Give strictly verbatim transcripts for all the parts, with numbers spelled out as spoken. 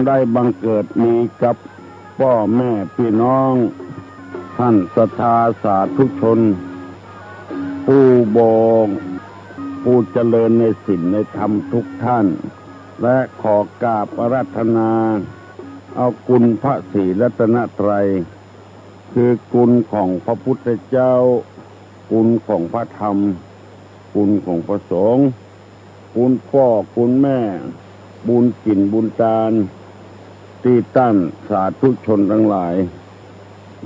ได้บังเกิดมีกับป้อแม่ปี้น้อง ท่านศรัทธาสาธุชน ผู้บ่ ผู้เจริญในศีลในธรรมทุกท่าน และขอกราบอาราธนาเอาคุณพระศรีรัตนตรัย คือคุณของพระพุทธเจ้า คุณของพระธรรม คุณของพระสงฆ์ คุณป้อคุณแม่ บุญกิ๋นบุญตาน ตี้ต้านสาธุชนตังหลาย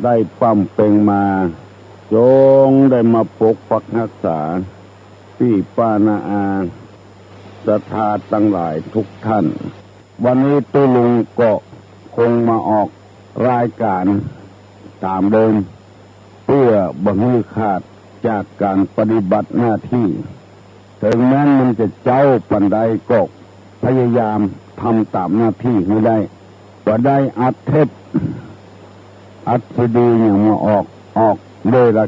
ได้ปำเป็งมา จงได้มาปกปักฮักษา ปี้ป้าน้าอา ศรัทธาตังหลายทุกท่าน วันนี้ตุ๊ลุงก็คงมาออกรายก๋านต๋ามเดิม เปื้อบ่หื้อขาดจากก๋านปฏิบัติหน้าตี้ เถิงแม้นมันจะเจ๊าปานใดก็พยายามทำต๋ามหน้าตี้หื้อได้ บ่ได้อัดเทป อัดซีดีหยังมาออก ออกโดยร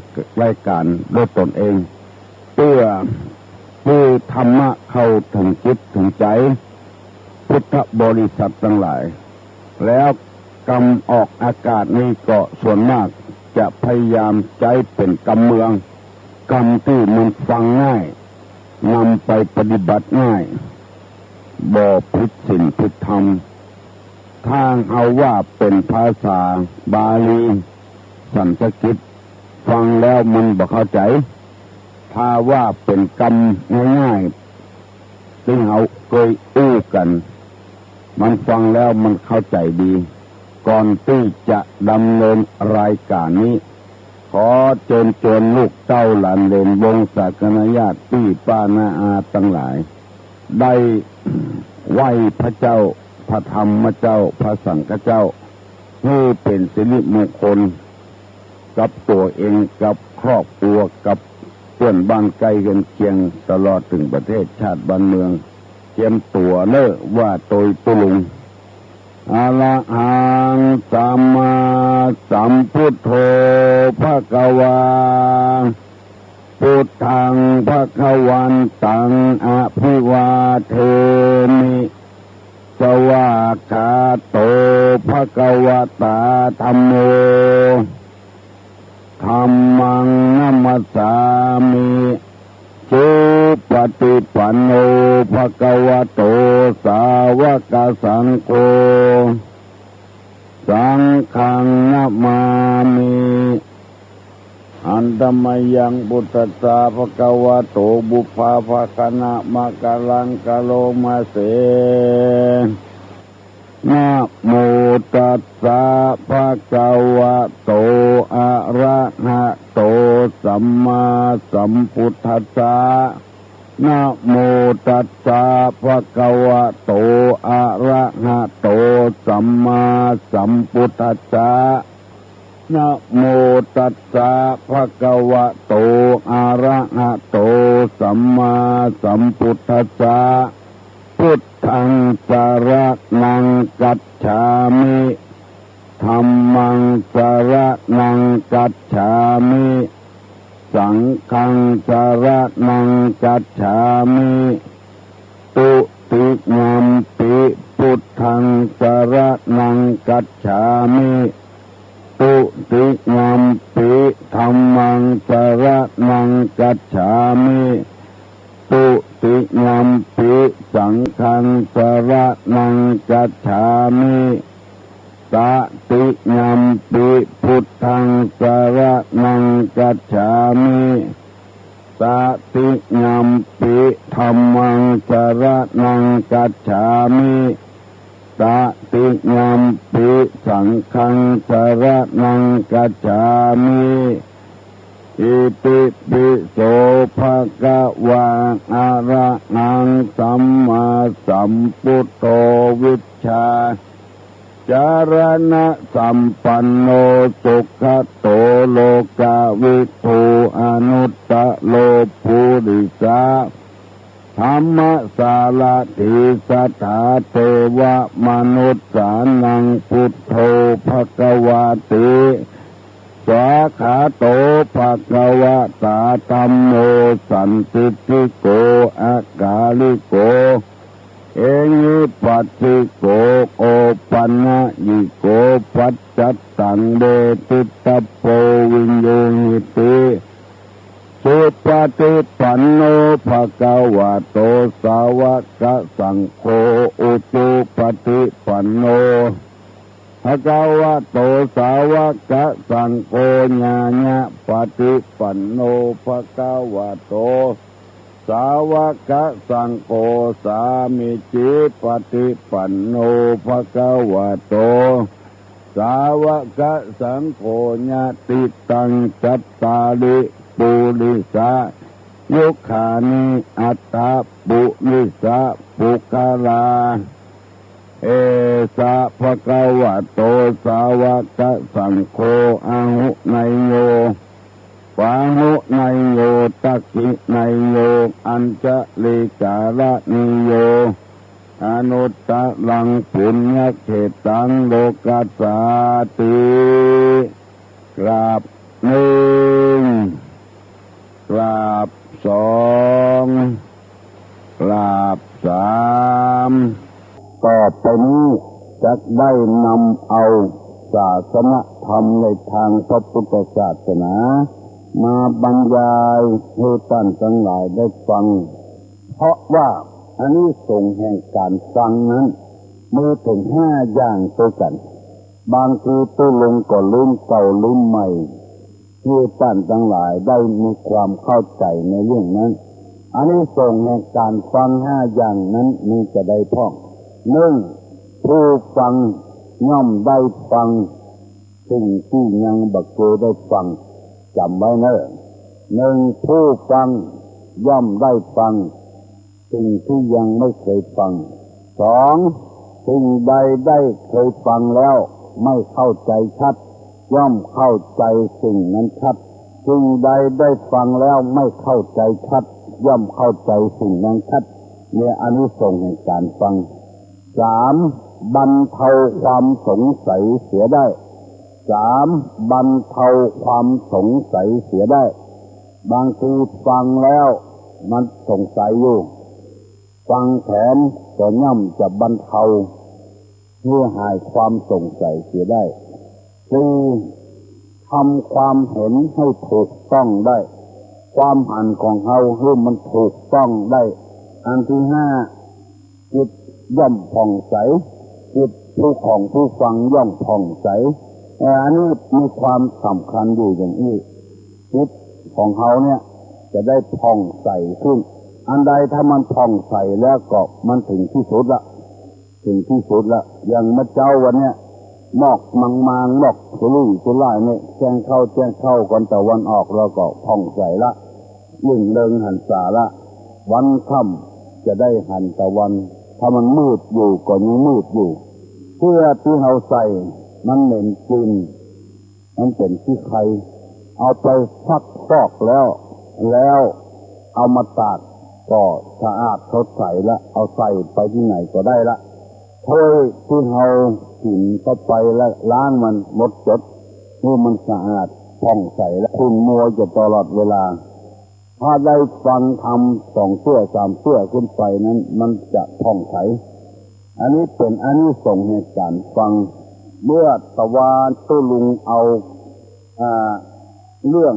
ายก๋านโดยตนเอง เปื้อหื้อธรรมะเข้าเถิงจิตเถิงใจ๋พุทธบริษัทตังหลาย แล้วกำออกอากาศนี้ก็ส่วนมากจะพยายามใจ๊เป๋นกำเมือง กำตี้มันฟังง่าย นำไปปฏิบัติง่าย บ่ผิดศีลผิดธรรม ถ้าเฮาว่าเป๋นภาษาบาลี สันสกฤต ฟังแล้วมันบ่เข้าใจ๋ ถ้าว่าเป๋นกำง่ายๆ ตี้เฮาเกยอู้กั๋น มันฟังแล้วมันเข้าใจ๋ดี ก่อนตี้จะดำเนินรายก๋านนี้ ขอเจิญจวนลูกเต้าหลานเหลนวงศาคณาญาติปี้ป้าน้าอาตังหลาย ได้ไหว้พระเจ้า พระธรรมเจ้า พระสังฆเจ้า หื้อเป๋นสิริมงคล กับตั๋วเอง กับครอบครัว กับเปื้อนบ้านใก้เฮือนเคียง ตลอดเถิงประเทศชาติบ้านเมือง เจียมตั๋วเน่อว่าโตยตุ๊ลุง อะระหังสัมมาสัมพุทโธ ภะคะวา พุทธัง ภะคะวันตัง อะภิวาเทมิ สวากขาโต ภะคะวะตา ธัมโม ธัมมัง นะมัสสามิ สุปะติปันโน ภะคะวะโต สาวะกะสังโฆ สังฆัง นะมามิ หันตะมะยัง พุทธัสสะ ภะคะวะโต ปุพพะภะคะนะมะกะลัง กะโรมะเส นะโมตัสสะ ภะคะวะโต อะระหะโต สัมมาสัมพุทธัสสะ นะโมตัสสะ ภะคะวะโต อะระหะโต สัมมาสัมพุทธัสสะ นะโมตัสสะ ภะคะวะโต อะระหะโต สัมมาสัมพุทธัสสะ พุทธัง สะระณัง กัจฉามิ ธัมมัง สะระณัง กัจฉามิ สังฆัง สะระณัง กัจฉามิ ตุติยัมปิ พุทธัง สะระณัง กัจฉามิ ตุติยัมปิ ธัมมัง สะระณัง กัจฉามิ ตุติยัมปิ สังฆัง สะระณัง กัจฉามิ ตติยัมปิ พุทธัง สะระณัง กัจฉามิ ตติยัมปิ ธัมมัง สะระณัง กัจฉามิ ตติยัมปิ สังฆัง สะระณัง กัจฉามิ อิติปิโส ภะคะวา อะระหัง สัมมาสัมพุทโธ วิชชาจารณะสัมปันโน สุขะโต โลกะวิทู อนุตตะโร ปุริสะ ธัมมะสารถี สัทธา เตวะมนุสสานัง พุทโธ ภะคะวาติ สวาคาโต ภะคะวะตา ธัมโม สันทิฏฐิโก อะกาลิโก เอหิปัสสิโก โอ ติตตะโป วิญญูหิติ สุปะฏิปันโน ภะคะวะโต สาวะกะสังโฆ อุจุปะฏิปันโน ภะคะวะโต สาวะกะสังโฆ ญาญะปะฏิปันโน ภะคะวะโต สาวะกะสังโฆ สามีจิปะฏิปันโน ภะคะวะโต สาวะกะสังโฆ ยะติตัง จัตตาริ ปุริสะ ยุคคานิ อัตถะ ปุริสะ ปุคคลา เอสะ ภะคะวะโต สาวะกะสังโฆ อาหุเนยโย ปาหุเนยโย ตักขิเนยโย อัญชะลีการะเนยโย อนุตตะรัง ปุญญะเขตัง โลกัสสาติ กราบนึ่ง กราบสอง กราบสาม ต่อไปนี้จักได้นำเอาศาสนธรรมในทางพระพุทธศาสนา มาบรรยายหื้อต้านตังหลายได้ฟัง เพราะว่าอานิสงส์แห่งก๋านฟังนั้น มีเถิงห้าอย่างตวยกั๋น บางทีตุ๊ลุงก็ลืมเก่าลืมใหม่ หื้อต้านตังหลายได้มีความเข้าใจ๋ในเรื่องนั้น อานิสงส์แห่งก๋านฟังห้าอย่างนั้นมีจะใดพ่อง นึ่ง ผู้ฟังย่อมได้ฟังสิ่งตี้ยังบ่เกยได้ฟัง จ๋ำไว้เน่อ นึ่ง ผู้ฟังย่อมได้ฟัง สิ่งตี้ยังไม่เกยฟัง สอง สิ่งใดได้เกยฟังแล้วไม่เข้าใจ๋ชัด ย่อมเข้าใจ๋สิ่งนั้นชัด สิ่งใดได้ฟังแล้วไม่เข้าใจ๋ชัด ย่อมเข้าใจ๋สิ่งนั้นชัด เนี่ยอานิสงส์แห่งก๋านฟัง สาม บรรเทาความสงสัยเสียได้ สาม บรรเทาความสงสัยเสียได้ บางทีฟังแล้วมันสงสัยอยู่ ฟังแถมก็ย่อมจะบรรเทาหื้อหายความสงสัยเสียได้ สี่ ทำความหันหื้อมันถูกต้องได้ ความหันของเฮาหื้อมันถูกต้องได้ อันตี้ห้า จิตย่อมผ่องใส จิตผู้ของผู้ฟังย่อมผ่องใส เอ่อ อันนี้มีความสำคัญอยู่อย่างอี้ จิตของเฮาเนี่ยจะได้ผ่องใสขึ้น อันใดถ้ามันผ่องใสแล้วก็มันเถิงตี้สุดละ เถิงตี้สุดละ อย่างเมื่อเจ๊าวันเนี้ย หมอกมังๆ หมอกสุรุ่ยสุร่ายเนี่ย แจ้งเข้าแจ้งเข้าก่อนตะวันออกแล้วก็ผ่องใสละ ยิ่งเล็งหันสาละ วันค่ำจะได้หันตะวัน ถ้ามันมืดอยู่ก็ยังมืดอยู่ เสื้อตี้เฮาใส่มันเหม็นกลิ่น มันเป๋นขี้ใค เอาไปซักฟอกแล้ว แล้วเอามาตากก็สะอาดสดใสละ เอาใส่ไปตี้ไหนก็ได้ละ ถ้วยตี้เฮากิ๋นเข้าไปแล้วล้างมันหมดจด หื้อมันสะอาดผ่องใสและขุ่นมัวอยู่ตลอดเวลา ถ้าได้ฟังธรรมสองเตื้อสามเตื้อขึ้นไปนั้น มันจะผ่องใส อันนี้เป๋นอานิสงส์แห่งก๋านฟัง เมื่อตะวาตุ๊ลุงเอา อ่า เรื่อง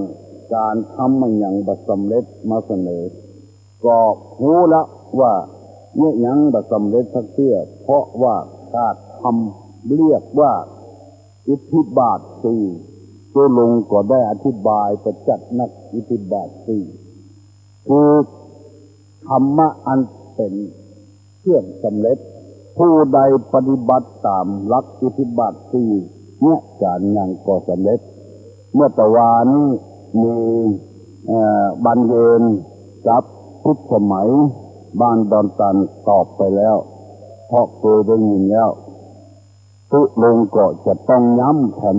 ก๋านทำอะหยังบ่สำเร็จมาเสนอ ก็ฮู้ละว่าเยียะหยังบ่สำเร็จสักเตื้อ เพราะว่าขาดธรรม เรียกว่าอิทธิบาทสี่ ตุ๊ลุงก็ได้อธิบายไปจัดนัก อิทธิบาทสี่ คือธรรมะอันเป๋นเครื่องสำเร็จ ผู้ใดปฏิบัติต๋ามหลักอิทธิบาทสี่ เยียะก๋านหยังก็สำเร็จ เมื่อตะวานี้มี เอ่อ บรรเยนกับพิสมัยบ้านดอนตันตอบไปแล้ว เพราะเกยได้ยินแล้ว ตุ๊ลุงก็จะต้องย้ำแถม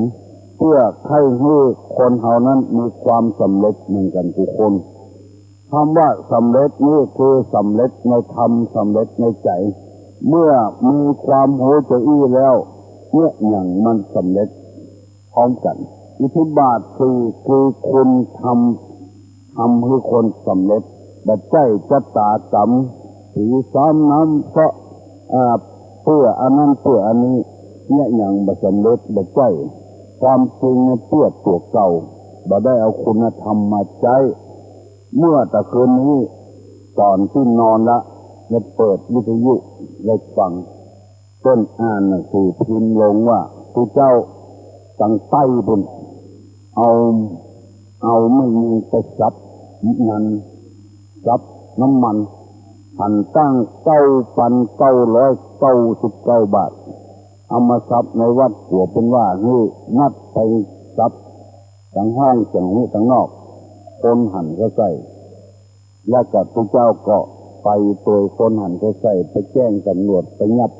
เปื้อใค่หื้อคนเฮานั้นมีความสำเร็จเหมือนกั๋นกู้คน คำว่าสำเร็จนี้คือสำเร็จในธรรม สำเร็จในใจ๋ เมื่อมีความฮู้จาอี้แล้ว เยียะหยังมันสำเร็จ พร้อมกั๋น อิทธิบาทสี่คือคุณธรรม ทำหื้อคนสำเร็จ บ่ใจ้จะต๋ากรรม ถือสามน้ำเพราะ อ่า เปื้ออันนั้นเปื้ออันนี้ เยียะหยังบ่สำเร็จ บ่ใจ้ ความจริงเนี่ยเปื้อตั๋วเก่า บ่ได้เอาคุณธรรมมาใจ๊ เมื่อตะคืนนี้ก่อนตี้นอนละ ได้เปิดวิทยุได้ฟัง เปิ้นอ่านหนังสือพิมพ์ลงว่า ตุ๊เจ้าตังใต้ปุ้น เอา เอาแม่ญิงไปสับมัน สับน้ำมัน หันตั้งเก้าปันเก้าร้อยเก้าสิบเก้าบาท เอามาสับในวัด กั๋วเปิ้นว่าหื้อนัดไปสับตังห้อง จั่งฮู้ตังนอก คนหันเข้าใส่ แล้วก็ตุ๊เจ้าก็ไปตวยคนหันเข้าใส่ ไปแจ้งตำรวจ ไปยับ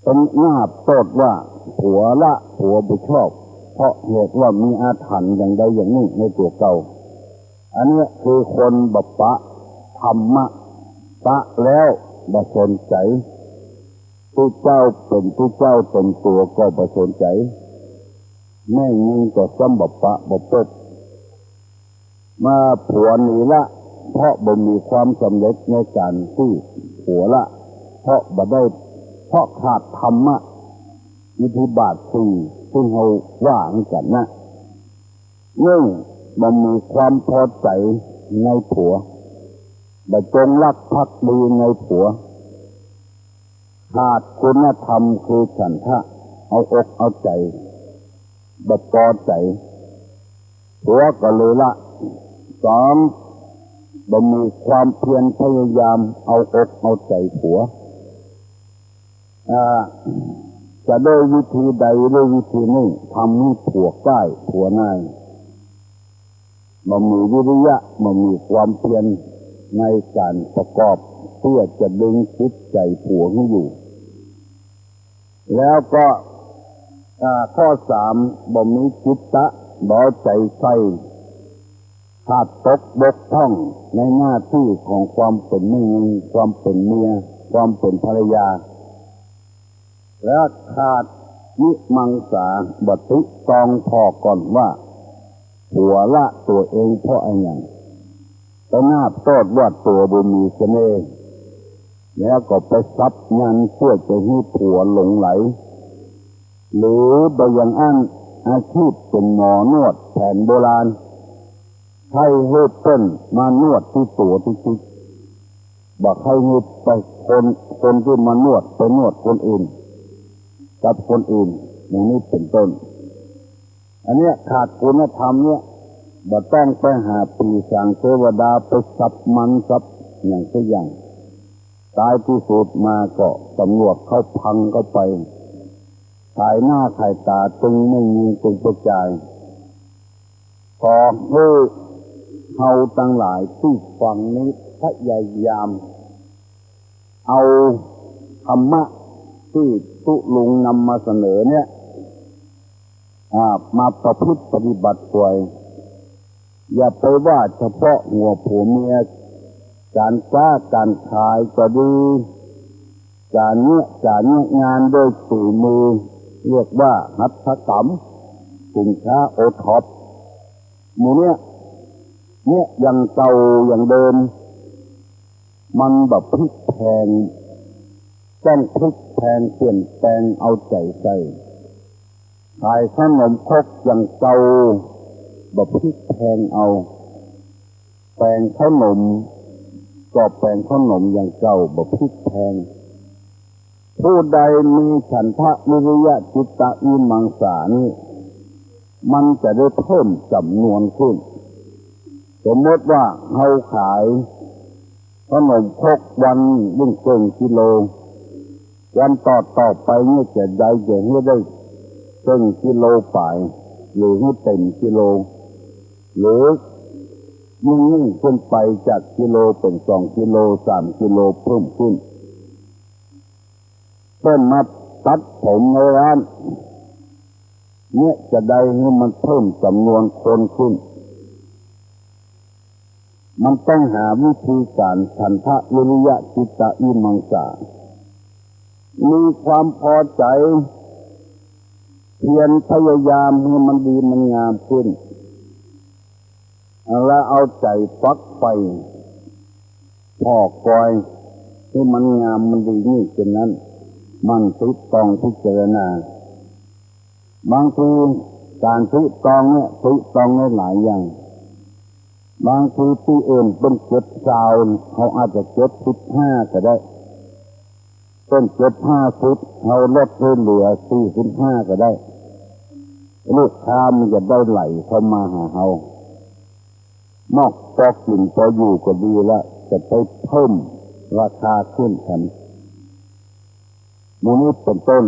เปิ้นหาบโต้ษว่าผัวละ ผัวบ่ชอบ เพราะเหตุว่ามีอาถรรพ์อย่างใดอย่างนึ่งในตั๋วเก่า อันเนี้ยคือคนบ่ปะธรรมะ ปะแล้วบ่สนใจ๋ ตุ๊เจ้าเป๋นตุ๊เจ้าต๋นตั๋วก็บ่สนใจ๋ แม่ญิงก็ซ้ำบ่ปะบ่ปก มาผัวหนีละ เพราะบ่มีความสำเร็จในก๋านตี้ผัวละ เพราะบ่ได้ เพราะขาดธรรมะ อิทธิบาทสี่ ซึ่งเฮาว่าหื้อกั๋นนะ นึ่ง บ่มีความพอใจ๋ในผัว บ่จงรักภักดีในผัว ขาดคุณธรรมคือฉันทะ เอาอกเอาใจ๋ บ่ปอใจ๋ ผัวก็เลยละ สอง บ่มีความเพียรพยายามเอาอกเอาใจ๋ผัว อ่า จะด้วยวิธีใดด้วยวิธีนึ่ง ทำหื้อผัวก้ายผัวนาย บ่มีวิริยะ บ่มีความเพียรในก๋านประกอบ เปื้อจะดึงจิตใจ๋ผัวหื้ออยู่ แล้วก็ อ่า ข้อสาม บ่มีจิตตะ บ่เอาใจ๋ใส่ ขาดตกบกพร่องในหน้าตี้ของความเป๋นแม่ญิง ความเป๋นเมีย ความเป๋นภรรยา และขาดวิมังสา บ่ตริตรองผ่อก่อนว่า ผัวละตั๋วเองเพราะอะหยัง ไปหาบโต้ษว่าตั๋วบ่มีเสน่ห์ แล้วก็ไปสับมันเปื้อจะหื้อผัวหลงใหล หรือบ่อย่างอั้น อาชีพเป๋นหมอนวดแผนโบราณ ใค่หื้อเปิ้นมานวดตี้ตั๋วตี้จิต บ่ใค่หื้อไปคน คนตี้มานวดไปนวดคนอื่น กับคนอื่น อย่างนี้เป๋นต้น อันเนี้ยขาดคุณธรรมเนี่ย บ่ต้องไปหาผีสางเตวดาไปสับมันสับหยังสักอย่าง ท้ายตี้สุดมาก็ตำรวจเข้าพังเข้าไป ขายหน้าขายต๋าตึงแม่ญิงตึงป้อจาย ขอหื้อเฮาตังหลายตี้ฟังนี้พยายามเอาธรรมะตี้ตุ๊ลุงนำมาเสนอเนี่ย อ่า มาประพฤติปฏิบัติตวย อย่าไปว่าเฉพาะหัวผัวเมีย ก๋านก๊าก๋านขายก็ดี ก๋านเยียะก๋านเยียะงานด้วยฝีมือ เรียกว่าหัตถกรรม สินค้าโอท็อป หมู่เนี้ย เยียะอย่างเก่าอย่างเดิม มันบ่พลิกแพลง ต้องพลิกแพลงเปลี่ยนแปลงเอาใจ๋ใส่ ขายขนมครกอย่างเก่า บ่พลิกแพลงเอา แป๋งขนม ก็แป๋งขนมอย่างเก่า บ่พลิกแพลง ผู้ใดมีฉันทะวิริยะจิตตะวิมังสานี้ มันจะได้เพิ่มจ๋ำนวนขึ้น สมมติว่าเฮาขายขนมครกวันนึ่งเกิ่งกิโล วันต่อๆ ไปเนี่ยจะใดจะหื้อได้เกิ่งกิโลป๋าย หรือหื้อเต๋มกิโล หรือยิ่งๆ ขึ้นไปจากกิโลเป๋นสองกิโล สามกิโล เพิ่มขึ้น เปิ้นมาตัดผมในร้าน เนี่ยจะใดหื้อมันเพิ่มจ๋ำนวนคนขึ้น มันต้องหาวิธีก๋านฉันทะวิริยะจิตตะวิมังสา มีความพอใจ๋ เพียรพยายามหื้อมันดีมันงามขึ้น และเอาใจ๋ฝักใฝ่ผ่อกอยหื้อมันงามมันดียิ่งขึ้นนั้น หมั่นตริตรองพิจารณา บางที ก๋านตุ๊ตองเนี่ยตุ๊ตองได้หลายอย่าง บางทีตี้อื่นเปิ้นเก็บซาว เฮาอาจจะเก็บสิบห้าก็ได้ เปิ้นเก็บห้าสิบ เฮาลดหื้อเหลือสี่สิบห้าก็ได้ ลูกค้ามันจะได้ไหลเข้ามาหาเฮา นอกจากกิ๋นพออยู่ก็ดีละ จะไปเพิ่มราคาขึ้นแถม หมู่นี้เป๋นต้น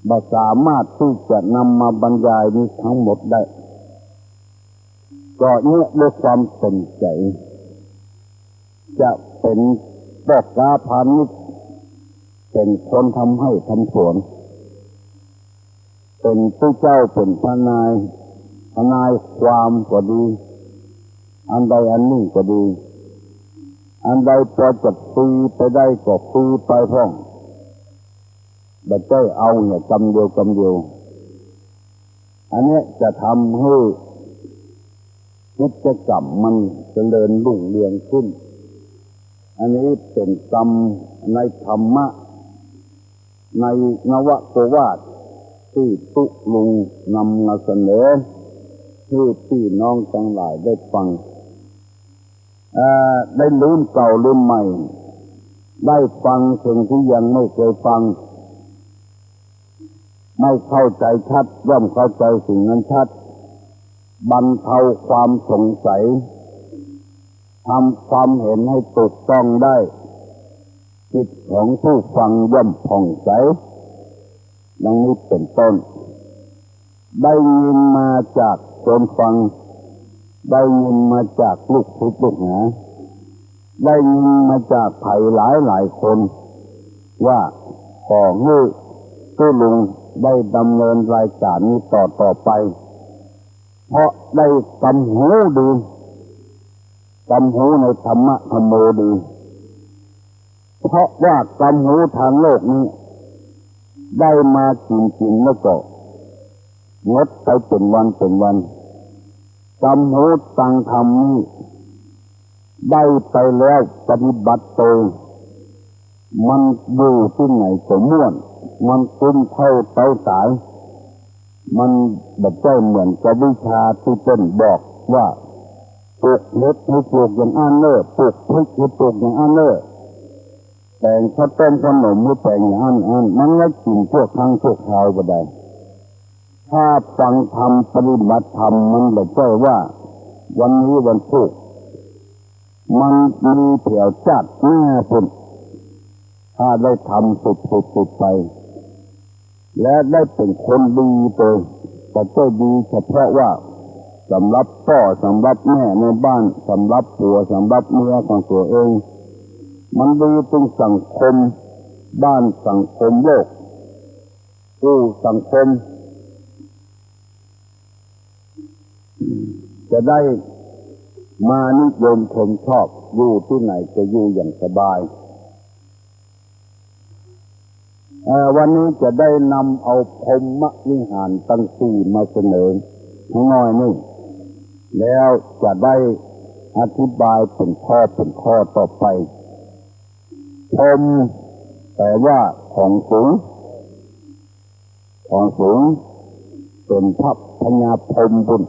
บ่สามารถตี้จะนำมาบรรยายนี้ทั้งหมดได้ ก็เนี่ยด้วยความสนใจ๋ จะเป๋นป้อก๊าพาณิชย์ เป๋นคนทำไฮ่ทำสวน เป๋นผู้เจ้า เป๋นทนาย ทนายความก็ดี อันใดอันนึ่งก็ดี อันใดปอจะฟรีไปได้ก็ฟรีไปพ่อง บ่ใจ้เอาเหียกำเดียวกำเดียว อันเนี้ยจะทำหื้อกิจกรรมมันเจริญรุ่งเรืองขึ้น อันนี้เป๋นกำในธรรมะ ในนวโกวาทตี้ตุ๊ลุงนำมาเสนอหื้อปี้น้องตังหลายได้ฟัง เอ่อ ได้ลืมเก่าลืมใหม่ ได้ฟังสิ่งตี้ยังไม่เกยฟัง ไม่เข้าใจ๋ชัด ย่อมเข้าใจ๋สิ่งนั้นชัด บรรเทาความสงสัย ทำความเห็นให้ถูกต้องได้ จิตของผู้ฟังย่อมผ่องใส ดังนี้เป๋นต้น ได้ยินมาจากคนฟัง ได้ยินมาจากลูกศิษย์ลูกหา ได้ยินมาจากใผหลายหลายคน ว่าขอหื้อตุ๊ลุงได้ดำเนินรายก๋านนี้ต่อต่อไป เพราะได้กำหูดี กำหูในธรรมะธัมโมดี เพราะว่ากำหูตางโลกนี้ ได้มากิ๋นกิ๋นแล้วก็หมดไปเป๋นวันเป๋นวัน กำหูตางธรรมนี้ ได้ไปแล้วปฏิบัติโต มันอยู่ตี้ไหนก็ม่วน มันตึงเท่าเต๋าต๋าย มันบ่ใจ้เหมือนกับวิชาตี้เปิ้นบอกว่า ปลูกเห็ดหื้อปลูกอย่างอั้นเน่อ ปลูกพริกหื้อปลูกอย่างอั้นเน่อ แป๋งข้าวต้มขนมหื้อแป๋งอย่างอั้นอั้น มันไว้กิ๋นชั่วครั้งชั่วคราวบ่ได้ ถ้าฟังธรรมปฏิบัติธรรมมันบ่ใจ้ว่าวันนี้วันพูก มันมีแถวจ้าดหน้าปุ้น ถ้าได้ทำสืบๆๆ ไป และได้เป๋นคนดีไป บ่ใจ้ดีเฉพาะว่าสำหรับป้อ สำหรับแม่ในบ้าน สำหรับผัว สำหรับเมียของตั๋วเอง มันดีตึงสังคมบ้าน สังคมโลก กู้สังคม จะได้มานิยมชมชอบ อยู่ตี้ไหนจะอยู่อย่างสบาย เอ่อ วันนี้จะได้นำเอาพรหมวิหารตังสี่มาเสนอหน้อยนึ่ง แล้วจะได้อธิบายเป๋นข้อเป๋นข้อต่อไป พรหมแป๋ว่าของสูง ของสูง เป๋นพระพญาพรหมปุ้น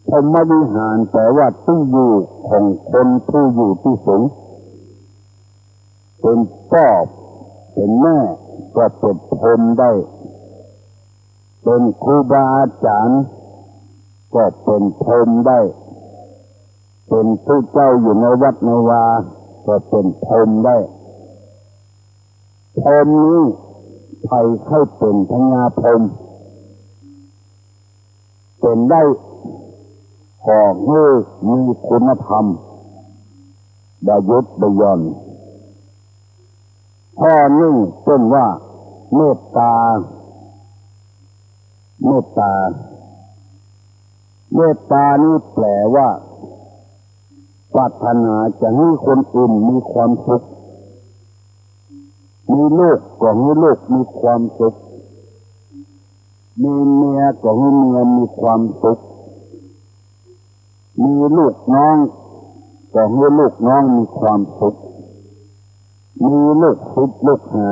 พรหมวิหารแป๋ว่าตี้อยู่ของคนผู้อยู่ตี้สูง เป๋นป้อเป๋นแม่ก็เป๋นพรหมได้ เป๋นครูบาอาจ๋ารย์ก็เป๋นพรหมได้ เป๋นผู้เจ้าอยู่ในวัดในวาก็เป๋นพรหมได้ พรหมนี้ใผใค่เป๋นพญาพรหม เป๋นได้ ขอหื้อมีคุณธรรม บ่หยุดบ่หย่อน ข้อนึ่งเปิ้นว่า เมตตา เมตตา เมตตานี้แป๋ว่า ปรารถนาจะหื้อคนอื่นมีความสุข มีลูกก็หื้อลูกมีความสุข มีเมียก็หื้อเมียมีความสุข มีลูกน้องก็หื้อลูกน้องมีความสุข มีลูกศิษย์ลูกหา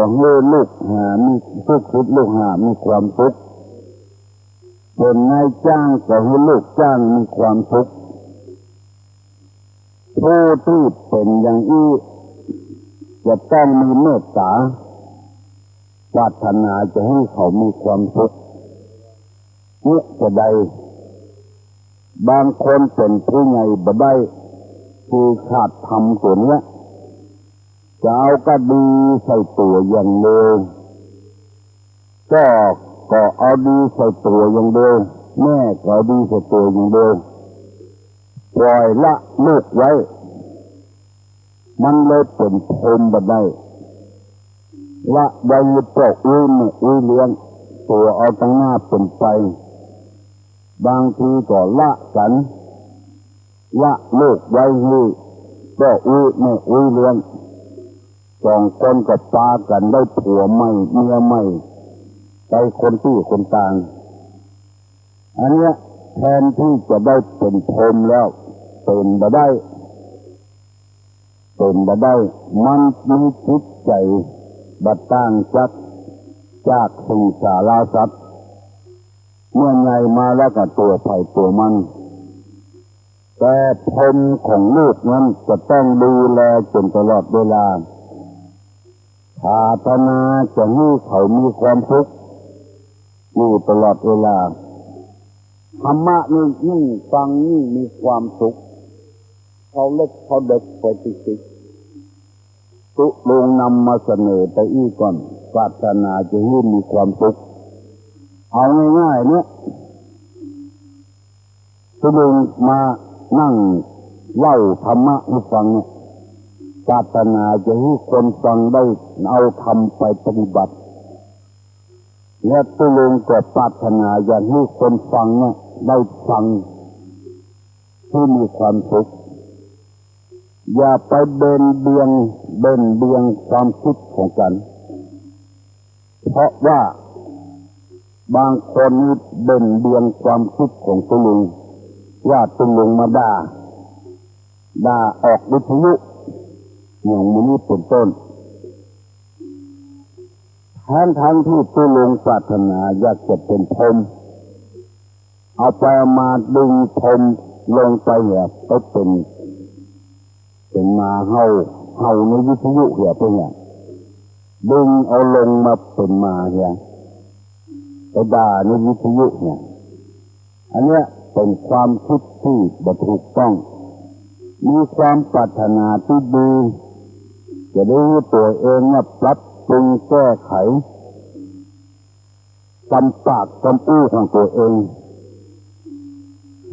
ก็หื้อลูกหามี ลูกศิษย์ลูกหามีความสุข เป๋นนายจ้างก็หื้อลูกจ้างมีความสุข ผู้ตี้เป๋นอย่างอี้จะต้องมีเมตต๋า ปรารถนาจะหื้อเขามีความสุข เยียะจะใด บางคนเป๋นผู้ใหญ่บ่ได้ คือขาดธรรมตั๋วเนี้ย จะเอาก้าดีใส่ตั๋วอย่างเดียว ป้อก็เอาดีใส่ตั๋วอย่างเดียว แม่ก็เอาดีใส่ตั๋วอย่างเดียว ปล่อยละลูกไว้ มันเลยเป๋นพรหมบ่ได้ ละไว้หื้อป้ออุ๊ยแม่อุ๊ยเลี้ยง ตั๋วเอาตังหน้าเป๋นไป บางทีก็ละกั๋น ละลูกไว้หื้อป้ออุ๊ยแม่อุ๊ยเลี้ยง สองคนก็ปากั๋นได้ผัวใหม่เมียใหม่ ไปคนตี้คนตาง อันเนี้ยแทนตี้จะได้เป๋นพรหมแล้ว เป๋นบ่ได้ เป๋นบ่ได้ มันมีจิตใจ๋บ่ต่างจาก จากสิงสาราสัตว์ เมื่อใหญ่มาแล้วก็ตั๋วใผตั๋วมัน แต่พรหมของลูกนั้นจะต้องดูแลจ๋นตลอดเวลา ปรารถนาจะหื้อเขามีความสุขอยู่ตลอดเวลา ธรรมะนี่ยิ่งฟังยิ่งมีความสุข เข้าเล็กเข้าเด็กไปติกๆ ตุ๊ลุงนำมาเสนอไปอี้ก่อน ปรารถนาจะหื้อมีความสุข เอาง่ายๆ เนี่ย ตุ๊ลุงมานั่งเล่าธรรมะหื้อฟังเนี่ย ปรารถนาจะหื้อคนฟังได้เอาธรรมไปปฏิบัติ และตุ๊ลุงก็ปรารถนาอยากหื้อคนฟังเนี่ยได้ฟังหื้อมีความสุข อย่าไปเบนเบียง เบนเบียงความกึ๊ดของกั๋น เพราะว่าบางคนนี่เบนเบียงความกึ๊ดของตุ๊ลุง ว่าตุ๊ลุงมาด่า ด่าออกวิทยุ อย่างหมู่นี้เป๋นต้น ทั้งๆ ตี้ตุ๊ลุงปรารถนาอยากจะเป๋นพรหม เอาไปเอามาดึงพรหมลงไปเหีย ไปเป๋น เป๋นหมาเห่า เห่าในวิทยุเหีย ไปเหีย ดึงเอาลงมาเป๋นหมาเหีย ไปด่าในวิทยุเหีย อันเนี้ยเป๋นความกึ๊ดตี้บ่ถูกต้อง มีความปรารถนาตี้ดี จะได้หื้อตั๋วเองเนี่ยปรับปรุงแก้ไข กำปากกำอู้ของตั๋วเอง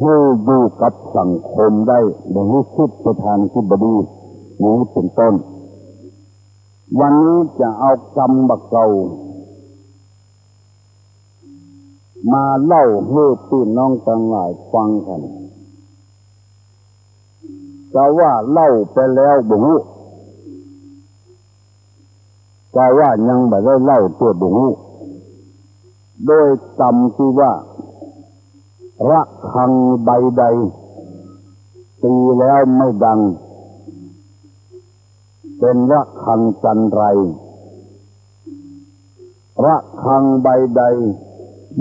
หื้ออยู่กับสังคมได้ บ่หื้อกึ๊ดไปตางตี้บ่ดี อย่างนี้เป๋นต้น วันนี้จะเอากำบ่าเก่า มาเล่าหื้อปี้น้องตังหลายฟังกั๋น กาว่าเล่าไปแล้วบ่ฮู้ กาว่ายังบ่ได้เล่าเตื้อบ่ฮู้ โดยกำตี้ว่า ระฆังใบใด ตีแล้วไม่ดัง เป๋นระฆังจันไร ระฆังใบใด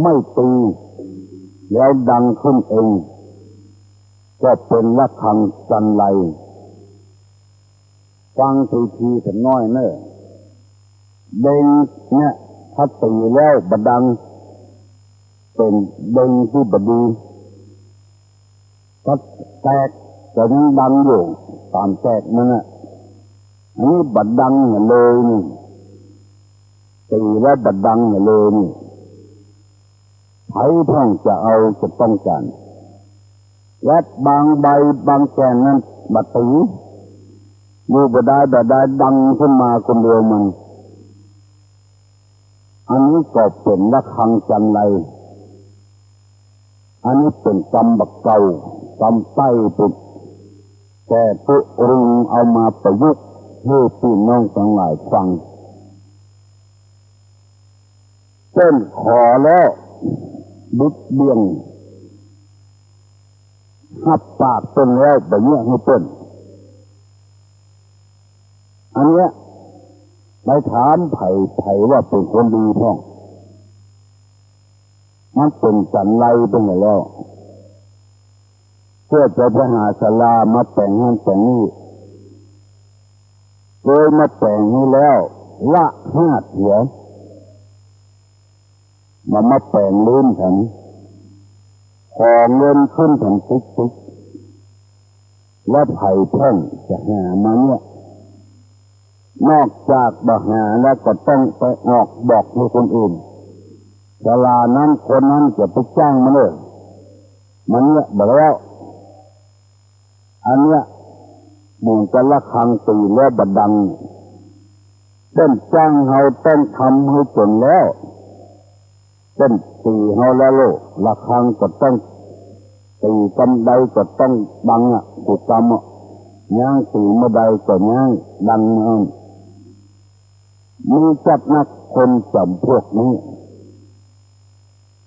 ไม่ตีแล้วดังขึ้นเอง ก็เป๋นระฆังจันไร ฟังทีๆ สักหน้อยเน่อ เด็งเนี่ย ถ้าตีแล้วบ่ดัง เป๋นเด็งตี้บ่ดี ถ้าแตกก็ยังดังอยู่ ต๋ามแตกมันน่ะ อันนี้บ่ดังเหียเลยนี่ ตีแล้วบ่ดังเหียเลยนี่ ใผพ่องจะเอาจะต้องก๋าน และบางใบบางแก่นนั้นบ่ตี อยู่บ่ได้บ่ได้ดังขึ้นมาคนเดียวมัน อันนี้ก็เป๋นระฆังจันไร อันนี้เป๋นกำบ่าเก่า กำใต้ปุ้น แต่ตุ๊ลุงเอามาประยุกต์หื้อปี้น้องตังหลายฟัง เปิ้นขอแล้วบิดเบียง ฮับปากเปิ้นแล้วบ่เยียะหื้อเปิ้น อันเนี้ย ไปถามใผ ใผว่าเป๋นคนดีพ่อง มันเป๋นจั๋นไรไปหั้นแล้ว เตื้อจะไปหาศาลามาแป๋งหั้นแป๋งนี่ เกยมาแป๋งหื้อแล้ว ละห้าเตื้อ บ่มาแป๋งลืมแถม ขอเงินคืนแถมติ๊กๆ แล้วใผพ่องจะหามาเนี่ย นอกจากบ่หาแล้วก็ต้องไปออกบอกหื้อคนอื่น ศาลานั้นคนนั้นจะไปจ้างมาเน่อ มาเนี่ยบ่แล้ว อันเนี้ยเหมือนกับระฆังตี๋แล้วบ่ดัง เปิ้นจ้างเฮาต้องทำหื้อจ๋นแล้ว เปิ้นตี๋เฮาแล้วโล ระฆังก็ต้องตี๋กำใดก็ต้องดังอะ กู้กำอะ ย้างตี๋เมื่อใดก็ย้างดังเมื่อนั้น มีจัดนักคนจ๋ำพวกนี้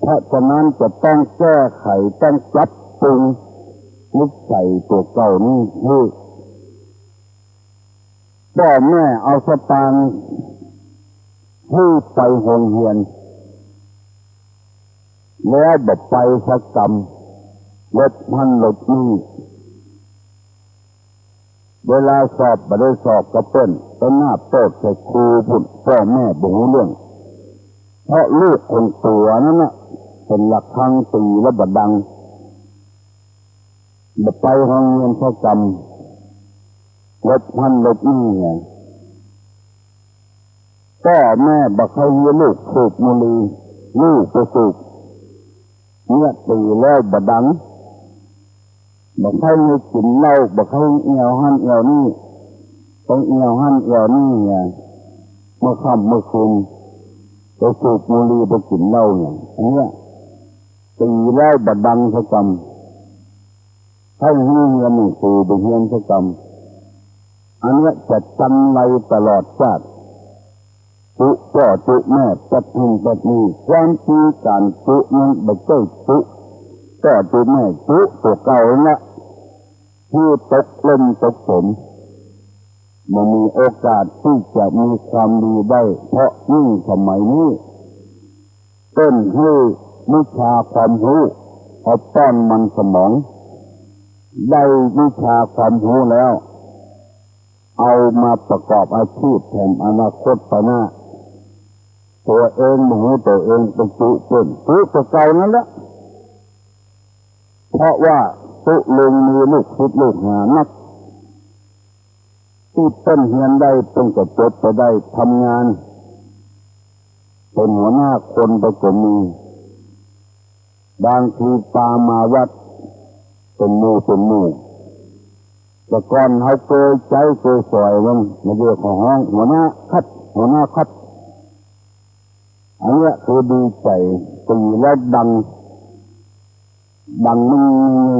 เพราะฉะนั้นจะต้องแก้ไข ต้องปรับปรุงนิสัยตั๋วเก่านี้หื้อ ป้อแม่เอาสตางค์หื้อไปโฮงเฮียน แล้วบ่ไปสักกำ หลบหั้นหลบนี่ เวลาสอบบ่ได้สอบกับเปิ้น ไปหน้าโป๊ดใส่ครูปุ้น ป้อแม่บ่ฮู้เรื่อง เพราะลูกของตั๋วนั้นน่ะเป๋นระฆังตี๋แล้วบ่ดัง บ่ไปโฮงเฮียนสักกำ หลบหั้นหลบนี่ไง ป้อแม่บ่ใค่หื้อลูกสูบบุหรี่ ลูกไปสูบ เนี่ยตี๋แล้วบ่ดัง บ่ใค่หื้อกิ๋นเหล้า บ่ใค่หื้อเอี่ยวหั้นเอี่ยวนี่ ไปเอี่ยวหั้นเอี่ยวนี่ไง เมื่อค่ำเมื่อคืน ไปสูบบุหรี่ ไปกิ๋นเหล้าเนี่ย อันเนี้ย ตี๋แล้วบ่ดังสักกำ ใค่หื้อเฮียนหนังสือบ่เฮียนสักกำ อันเนี้ยจะจันไรตลอดจาติ จุป้อจุแม่แป๊ดหั้นแป๊ดนี่ ความจริงก๋านจุนั้นบ่ใจ้จุป้อจุแม่ จุตั๋วเก่านั่นแหละ หื้อตกลุ่มตกสม บ่มีโอกาสตี้จะมีความดีได้ เพราะยิ่งสมัยนี้ เปิ้นหื้อวิชาความฮู้ เอาป้อนมันสมอง ได้วิชาความฮู้แล้ว เอามาประกอบอาชีพแถมอนาคตไปหน้า ตั๋วเองบ่ฮู้ตั๋วเองไปจุเปิ้น จุตั๋วเก่านั่นแหละ เพราะว่าตุ๊ลุงมีลูกศิษย์ลูกหานัก ตี้เปิ้นเฮียนได้เปิ้นก็จบไปได้ ทำงานเป๋นหัวหน้าคนไปก็มี บางทีปามาวัดเป๋นหมู่เป๋นหมู่ แต่ก่อนเฮาเกยใจ๊เกยสอยมัน มาเดี๋ยวเขาฮ้องหัวหน้าครับ หัวหน้าครับ อันเนี้ยคือดีใจ๋ ตี๋แล้วดัง ดังนึ่ง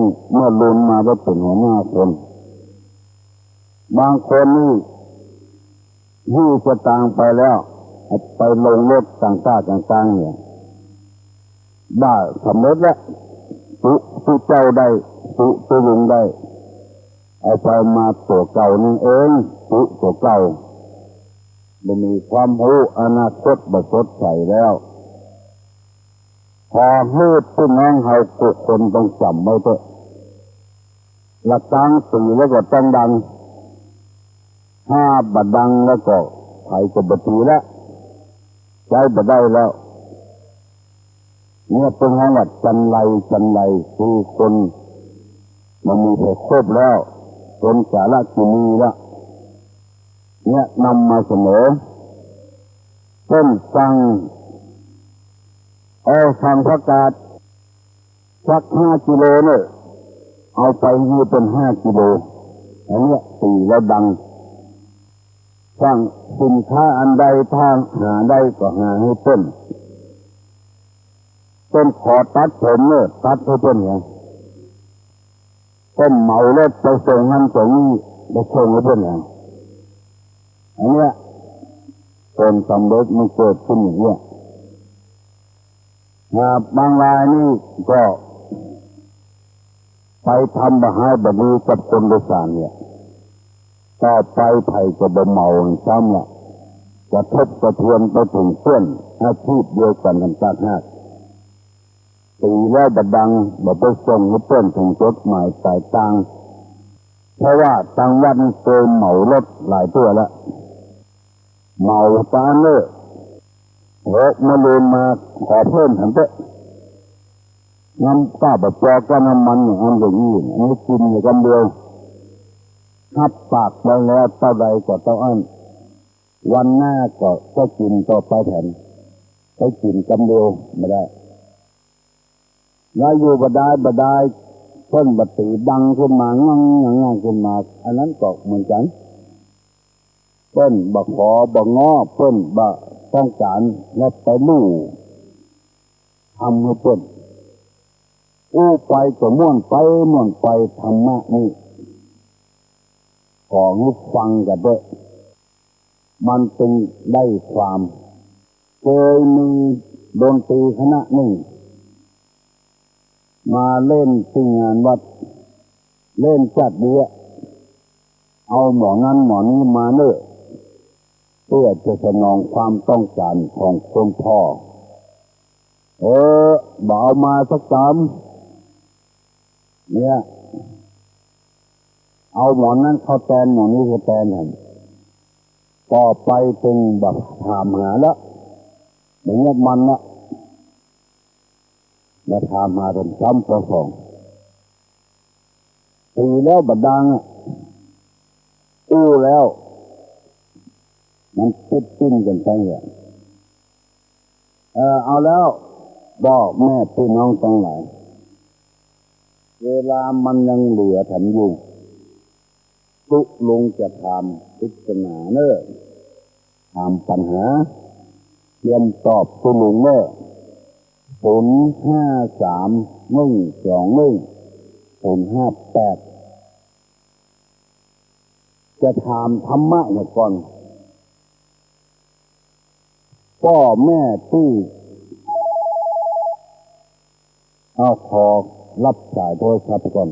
ๆ เมื่อลุนมาได้เป๋นหัวหน้าคน บางคนนี่ หิ้วสตางค์ไปแล้ว ไปลงรถต่างๆ ต่างๆ เนี่ย บ่าสำเร็จแล้ว ตุ๊ ตุ๊เจ้าได้ ตุ๊ ตุ๊ลุงได้ เอาไปมาตั๋วเก่านั่นเอง ตุ๊ตั๋วเก่า บ่มีความฮู้ อนาคตบ่สดใสแล้ว ขอหื้อพี่น้องเฮากู้คนต้องจ๋ำไว้เต๊อะ ระฆังตี๋แล้วก็ต้องดัง ถ้าบ่ดังแล้วก็ใผก็บ่ตีแล้ว ใจ๊บ่ได้แล้ว เนี่ยเปิ้นฮ้องว่าจันไร จันไร คือคนบ่มีใผคบแล้ว คนสาระกินีแล้ว เนี่ยนำมาเสนอ เปิ้นสั่ง เออ สั่งผักกาดสักห้ากิโลเน่อ เอาไปหื้อเปิ้นห้ากิโล อันเนี้ยตี๋แล้วดัง สั่งสินค้าอันใดถ้าหาได้ก็หาหื้อเปิ้น เปิ้นขอตัดผมเน่อ ตัดหื้อเปิ้นเนี่ย เปิ้นเหมารถไปส่งหั้นส่งนี่ ไปส่งหื้อเปิ้นเนี่ย อันเนี้ย ผลสำเร็จมันเกิดขึ้นอย่างเนี้ย อ่า บางรายนี่ก็ไปทำบ่าฮ้ายบ่าดีกับคนโดยสารเนี่ย ต่อไปใผก็บ่เหมาซ้ำละ กระทบกระเทือนไปเถิงเปื้อนอาชีพเดียวกั๋นหั้นต่างหาก ตี๋แล้วบ่ดัง บ่ไปส่งหื้อเปื้อนเถิงจุดหมายปลายตาง เพราะว่าตางวัดนี่เกยเหมารถหลายเตื้อแล้ว เหมาตางเน่อ หกมะรืนมาขอเพิ่มหั้นเต๊อะ น้ำก้าบ่ปอก้าน้ำมันอย่างอั้นอย่างอี้ อันนี้กิ๋นอยู่กำเดียว ฮับปากไว้แล้วเต้าใดก็เต้าอั้น วันหน้าก็ ก็กิ๋นต่อไปแถม ไปกิ๋นกำเดียวบ่ได้ แล้วอยู่บ่ดายบ่ดาย เปิ้นบ่ตี๋ดังขึ้นมา งั่งงั่งงั่งขึ้นมา อันนั้นก็เหมือนกั๋น เปิ้นบ่ขอบ่ง้อ เปิ้นบ่ต้องก๋าน แล้วไปลู่ทำหื้อเปิ้น อู้ไปก็ม่วนไปม่วนไป ธรรมะนี่ ขอหื้อฟังกั๋นเต๊อะ มันจึงได้ความ เกยมีดนตรีคณะนึ่ง มาเล่นตี้งานวัด เล่นจัดดีอะ เอาหมอนั้นหมอนี้มาเน่อ เปื้อจะสนองความต้องก๋านของคนผ่อ เออ บ่เอามาสักกำ เนี่ย เอาหมอนั้นเข้าแตน หมอนี้เข้าแตนหั้น ต่อไปจึงบ่ถามหาละ บ่เยียะมันละ บ่ถามหาเถิงซ้ำปอสอง ตี๋แล้วบ่ดังอะ อู้แล้ว มันปิ๊ดปิ้นกั๋นไปอะ เออ เอาแล้ว ป้อแม่ปี้น้องตังหลาย เวลามันยังเหลือแถมอยู่ ตุ๊ลุงจะถามปริศนาเน่อ ถามปัญหา เตรียมตอบตุ๊ลุงเน่อ ศูนย์ห้าสาม หนึ่งสองหนึ่ง ศูนย์ห้าแปด จะถามธรรมะเหียก่อน ป้อแม่ตี้ เอา ขอฮับสายโทรศัพท์ก่อน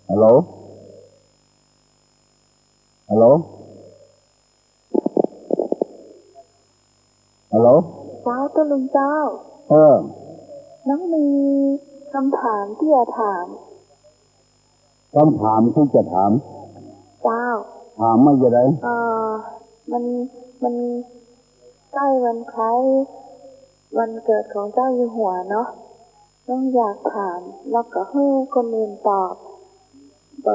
ฮัลโหล ฮัลโหล ฮัลโหล เจ้า ตุ๊ลุงเจ้า เออ น้องมีกำถามตี้จะถาม กำถามตี้จะถาม เจ้า ถามมาจะได เอ่อ มัน มันใก้วันคล้ายวันเกิดของเจ้าอยู่หัวเนาะ น้องอยากถาม แล้วก็หื้อคนอื่นตอบ บ่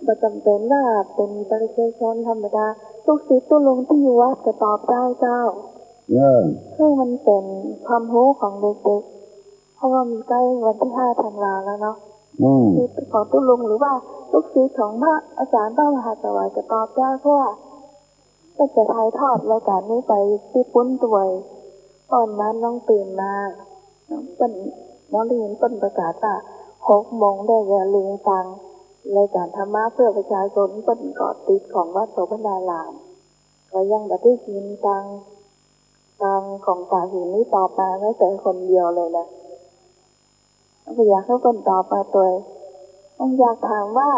บ่จ๋ำเป๋นว่าเป๋นประชาชนธรรมดา ลูกศิษย์ตุ๊ลุงตี้อยู่วัดก็ตอบได้เจ้า เออ คือมันเป๋นความฮู้ของเด็กๆ เพราะว่ามันใก้วันตี้ห้าธันวาแล้วเนาะ อืม ลูกศิษย์ของตุ๊ลุงหรือว่าลูกศิษย์ของพระอาจ๋ารย์พระมหาสวัยก็ตอบได้ เพราะว่า ก็จะถ่ายทอดรายก๋านนี้ไปตี้ปุ้นตวย ต๋อนนั้นน้องตื่นมา น้องเปิ้น น้องได้ยินเปิ้นประกาศว่า หกโมงได้อย่าลืมฟัง รายก๋านธรรมะเพื่อประชาชน เปิ้นก็ติดของวัดโสภณาราม ก็ยังบ่ได้ยินตัง ตังของป๋าหินนี้ตอบมาแม้แต่คนเดียวเลยนะ ก็อยากหื้อเปิ้นตอบมาตวย น้องอยากถามว่า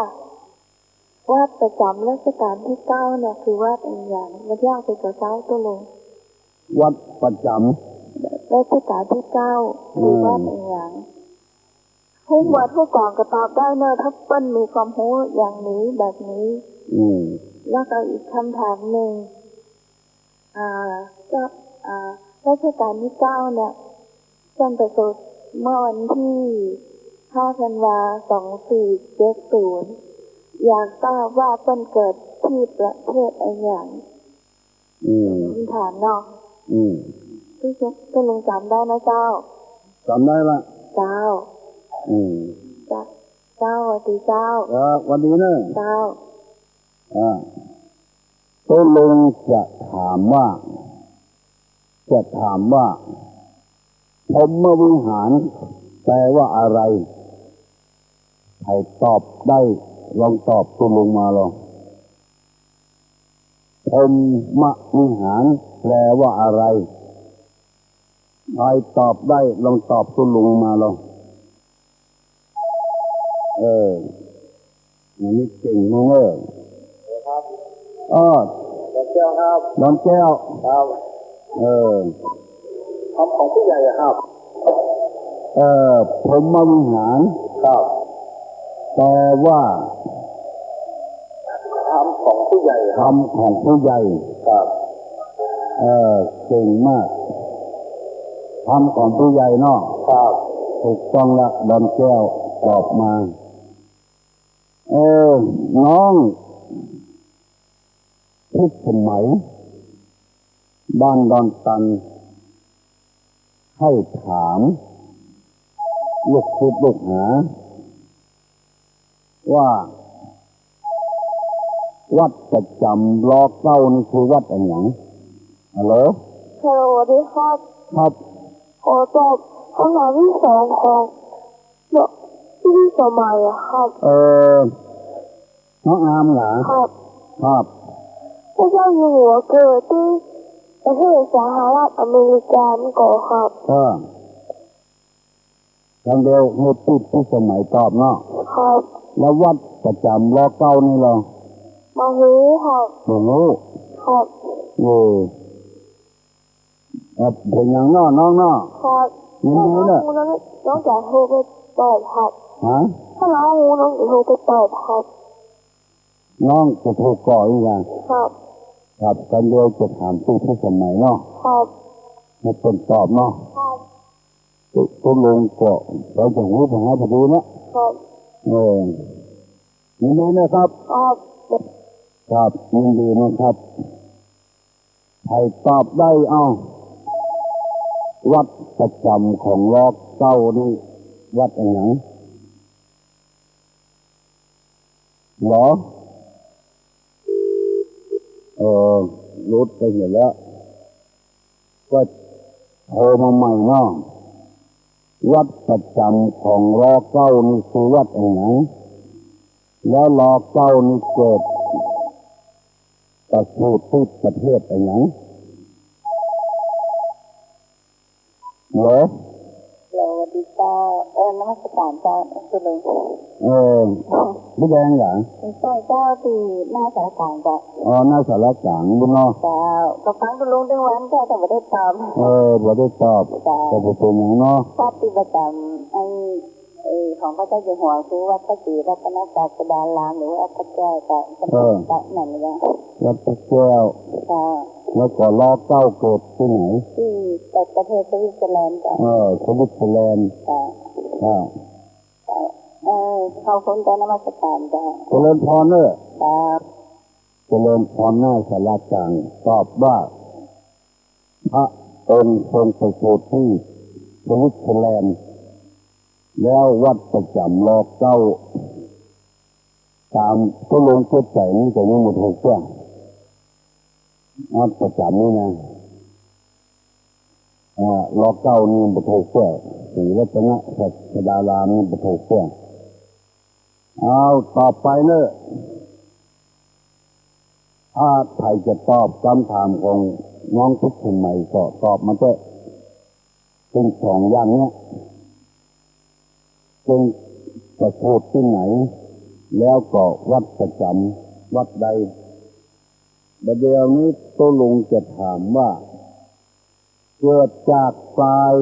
วัดประจ๋ำรัชกาลตี้เก้าเนี่ยคือวัดอะหยัง มันยากไปกว่าเจ้าตุ๊ลุง วัดประจ๋ำรัชกาลตี้เก้าคือวัดอะหยัง อืม ฮู้วัดฮู้ก๋องก็ตอบได้เนอะ ถ้าเปิ้นมีความฮู้อย่างนี้แบบนี้ อืม แล้วก็อีกกำถามนึ่ง อ่า เจ้า อ่า รัชกาลตี้เก้าเนี่ย เปิ้นประสูติเมื่อวันตี้ห้าธันวา สองสี่เจ็ดศูนย์ อยากทราบว่าเปิ้นเกิดตี้ประเทศอะหยัง อืม คำถามเนาะ อืม ตุ๊ลุงจ๋ำได้นะเจ้า จ๋ำได้ละ เจ้า อืม เจ้า เจ้า หวัดดีเจ้า ครับ หวัดดีเนอะ เจ้า อ่า ตุ๊ลุงจะถามว่า จะถามว่า พรหมวิหารแปลว่าอะไร ใผตอบได้ ลองตอบตุ๊ลุงมาลอง พรหมวิหารแปลว่าอะไร ใผตอบได้ ลองตอบตุ๊ลุงมาลอง เออ อันนี้เก่งมากเลย ครับ เออ ดอนแก้วครับ ดอนแก้ว ครับ เออ ธรรมของผู้ใหญ่อะครับ เออ พรหมวิหาร ครับ แปลว่า ธรรมของผู้ใหญ่ครับ ธรรมของผู้ใหญ่ ครับ เออ เก่งมาก ธรรมของผู้ใหญ่เนาะ ครับ ถูกต้องละ ดอนแก้ว ตอบมา เออ น้อง พิสมัย บ้านดอนตัน ใค่ถาม ลูกศิษย์ลูกหา ว่า วัดประจ๋ำ ร.เก้า นี่คือวัดอะหยัง ฮัลโหล ฮัลโหล สวัสดีครับ ครับ ขอตอบคำถามตี้สองของพี่พิสมัยอะครับ เออ น้องอาร์มเหรอ ครับ ครับ พระเจ้าอยู่หัวเกิดตี้ประเทศสหรัฐอเมริกาก่อครับ เออ คำเดียวหื้อพี่พิสมัยตอบเนาะ ครับ แล้ววัดประจ๋ำ ร.เก้า นี่ลอ บ่ฮู้ครับ บ่ฮู้ ครับ เออ ครับ เป๋นหยังเนาะ น้องเนาะ ครับ ยินดีนะ ถ้าน้องฮู้น้อง น้องจะโทรไปตอบครับ ฮะ ถ้าน้องฮู้น้องจะโทรไปตอบครับ น้องจะโทรก่ออีกนะ ครับ ครับ คำเดียวจะถามพี่พิสมัยเนาะ ครับ หื้อเปิ้นตอบเนาะ ครับ ตุ๊ ตุ๊ลุงก็ เฮาจะฮู้ปัญหาพอดีเนาะ ครับ เออ ยินดีนะครับ ครับ ครับ ยินดีนะครับ ใผตอบได้ เอ้า วัดประจ๋ำของ ร.เก้า นี่ วัดอะหยัง เหรอ เออ หลุดไปเหียแล้ว ก็โทรมาใหม่เนาะ วัดประจ๋ำของ ร.เก้า นี่คือวัดอะหยัง แล้ว ร.เก้า นี่เกิดประสูติตี้ประเทศอะหยัง เหรอ ฮัลโหล สวัสดีเจ้า เออ นมัสการเจ้า ตุ๊ลุง เออ พี่แดงเหรอ ใจ้เจ้า ตี้หน้าศาลากลางเจ้า อ๋อ หน้าศาลากลางบุญเนาะ เจ้า ก็ฟังตุ๊ลุงตึงวันเจ้า แต่บ่ได้ตอบ เออ บ่ได้ตอบ เจ้า ก็บ่เป๋นหยังเนาะ วัดตี้ประจ๋ำ ไอ้ เอ่อ ของพระเจ้าอยู่หัวคือวัดพระศรีรัตนศาสดาราม หรือว่าวัดพระแก้วเจ้า เออ เจ้าแม่นเลยเจ้า วัดพระแก้ว เจ้า แล้วก็ ร.เก้า เกิดตี้ไหน ตี้ประเทศสวิตเซอร์แลนด์เจ้า เออ สวิตเซอร์แลนด์ เจ้า เจ้า เจ้า เอ่อ ขอบคุณเจ้า นมัสการเจ้า เจริญพรเนอะ เจ้า เจริญพร หน้าศาลากลาง ตอบว่า พระองค์ทรงประสูติตี้สวิตเซอร์แลนด์ แล้ววัดประจ๋ำ ร.เก้า ต๋ามตุ๊ลุงเข้าใจ๋นี่ก็ยังบ่ถูกเตื้อ วัดประจ๋ำนี่นะ อ่า ร.เก้า นี่บ่ถูกเตื้อ ศรีรัตนศาสดารามนี่บ่ถูกเตื้อ เอา ต่อไปเนอะ ถ้าใผจะตอบกำถามของน้องพิสมัยก็ตอบมาเต๊อะ เซิ่งสองอย่างเนี้ย เซิ่งประสูติตี้ไหน แล้วก็วัดประจ๋ำวัดใด บ่าเดี่ยวนี้ตุ๊ลุงจะถามว่า เกิดจากปลาย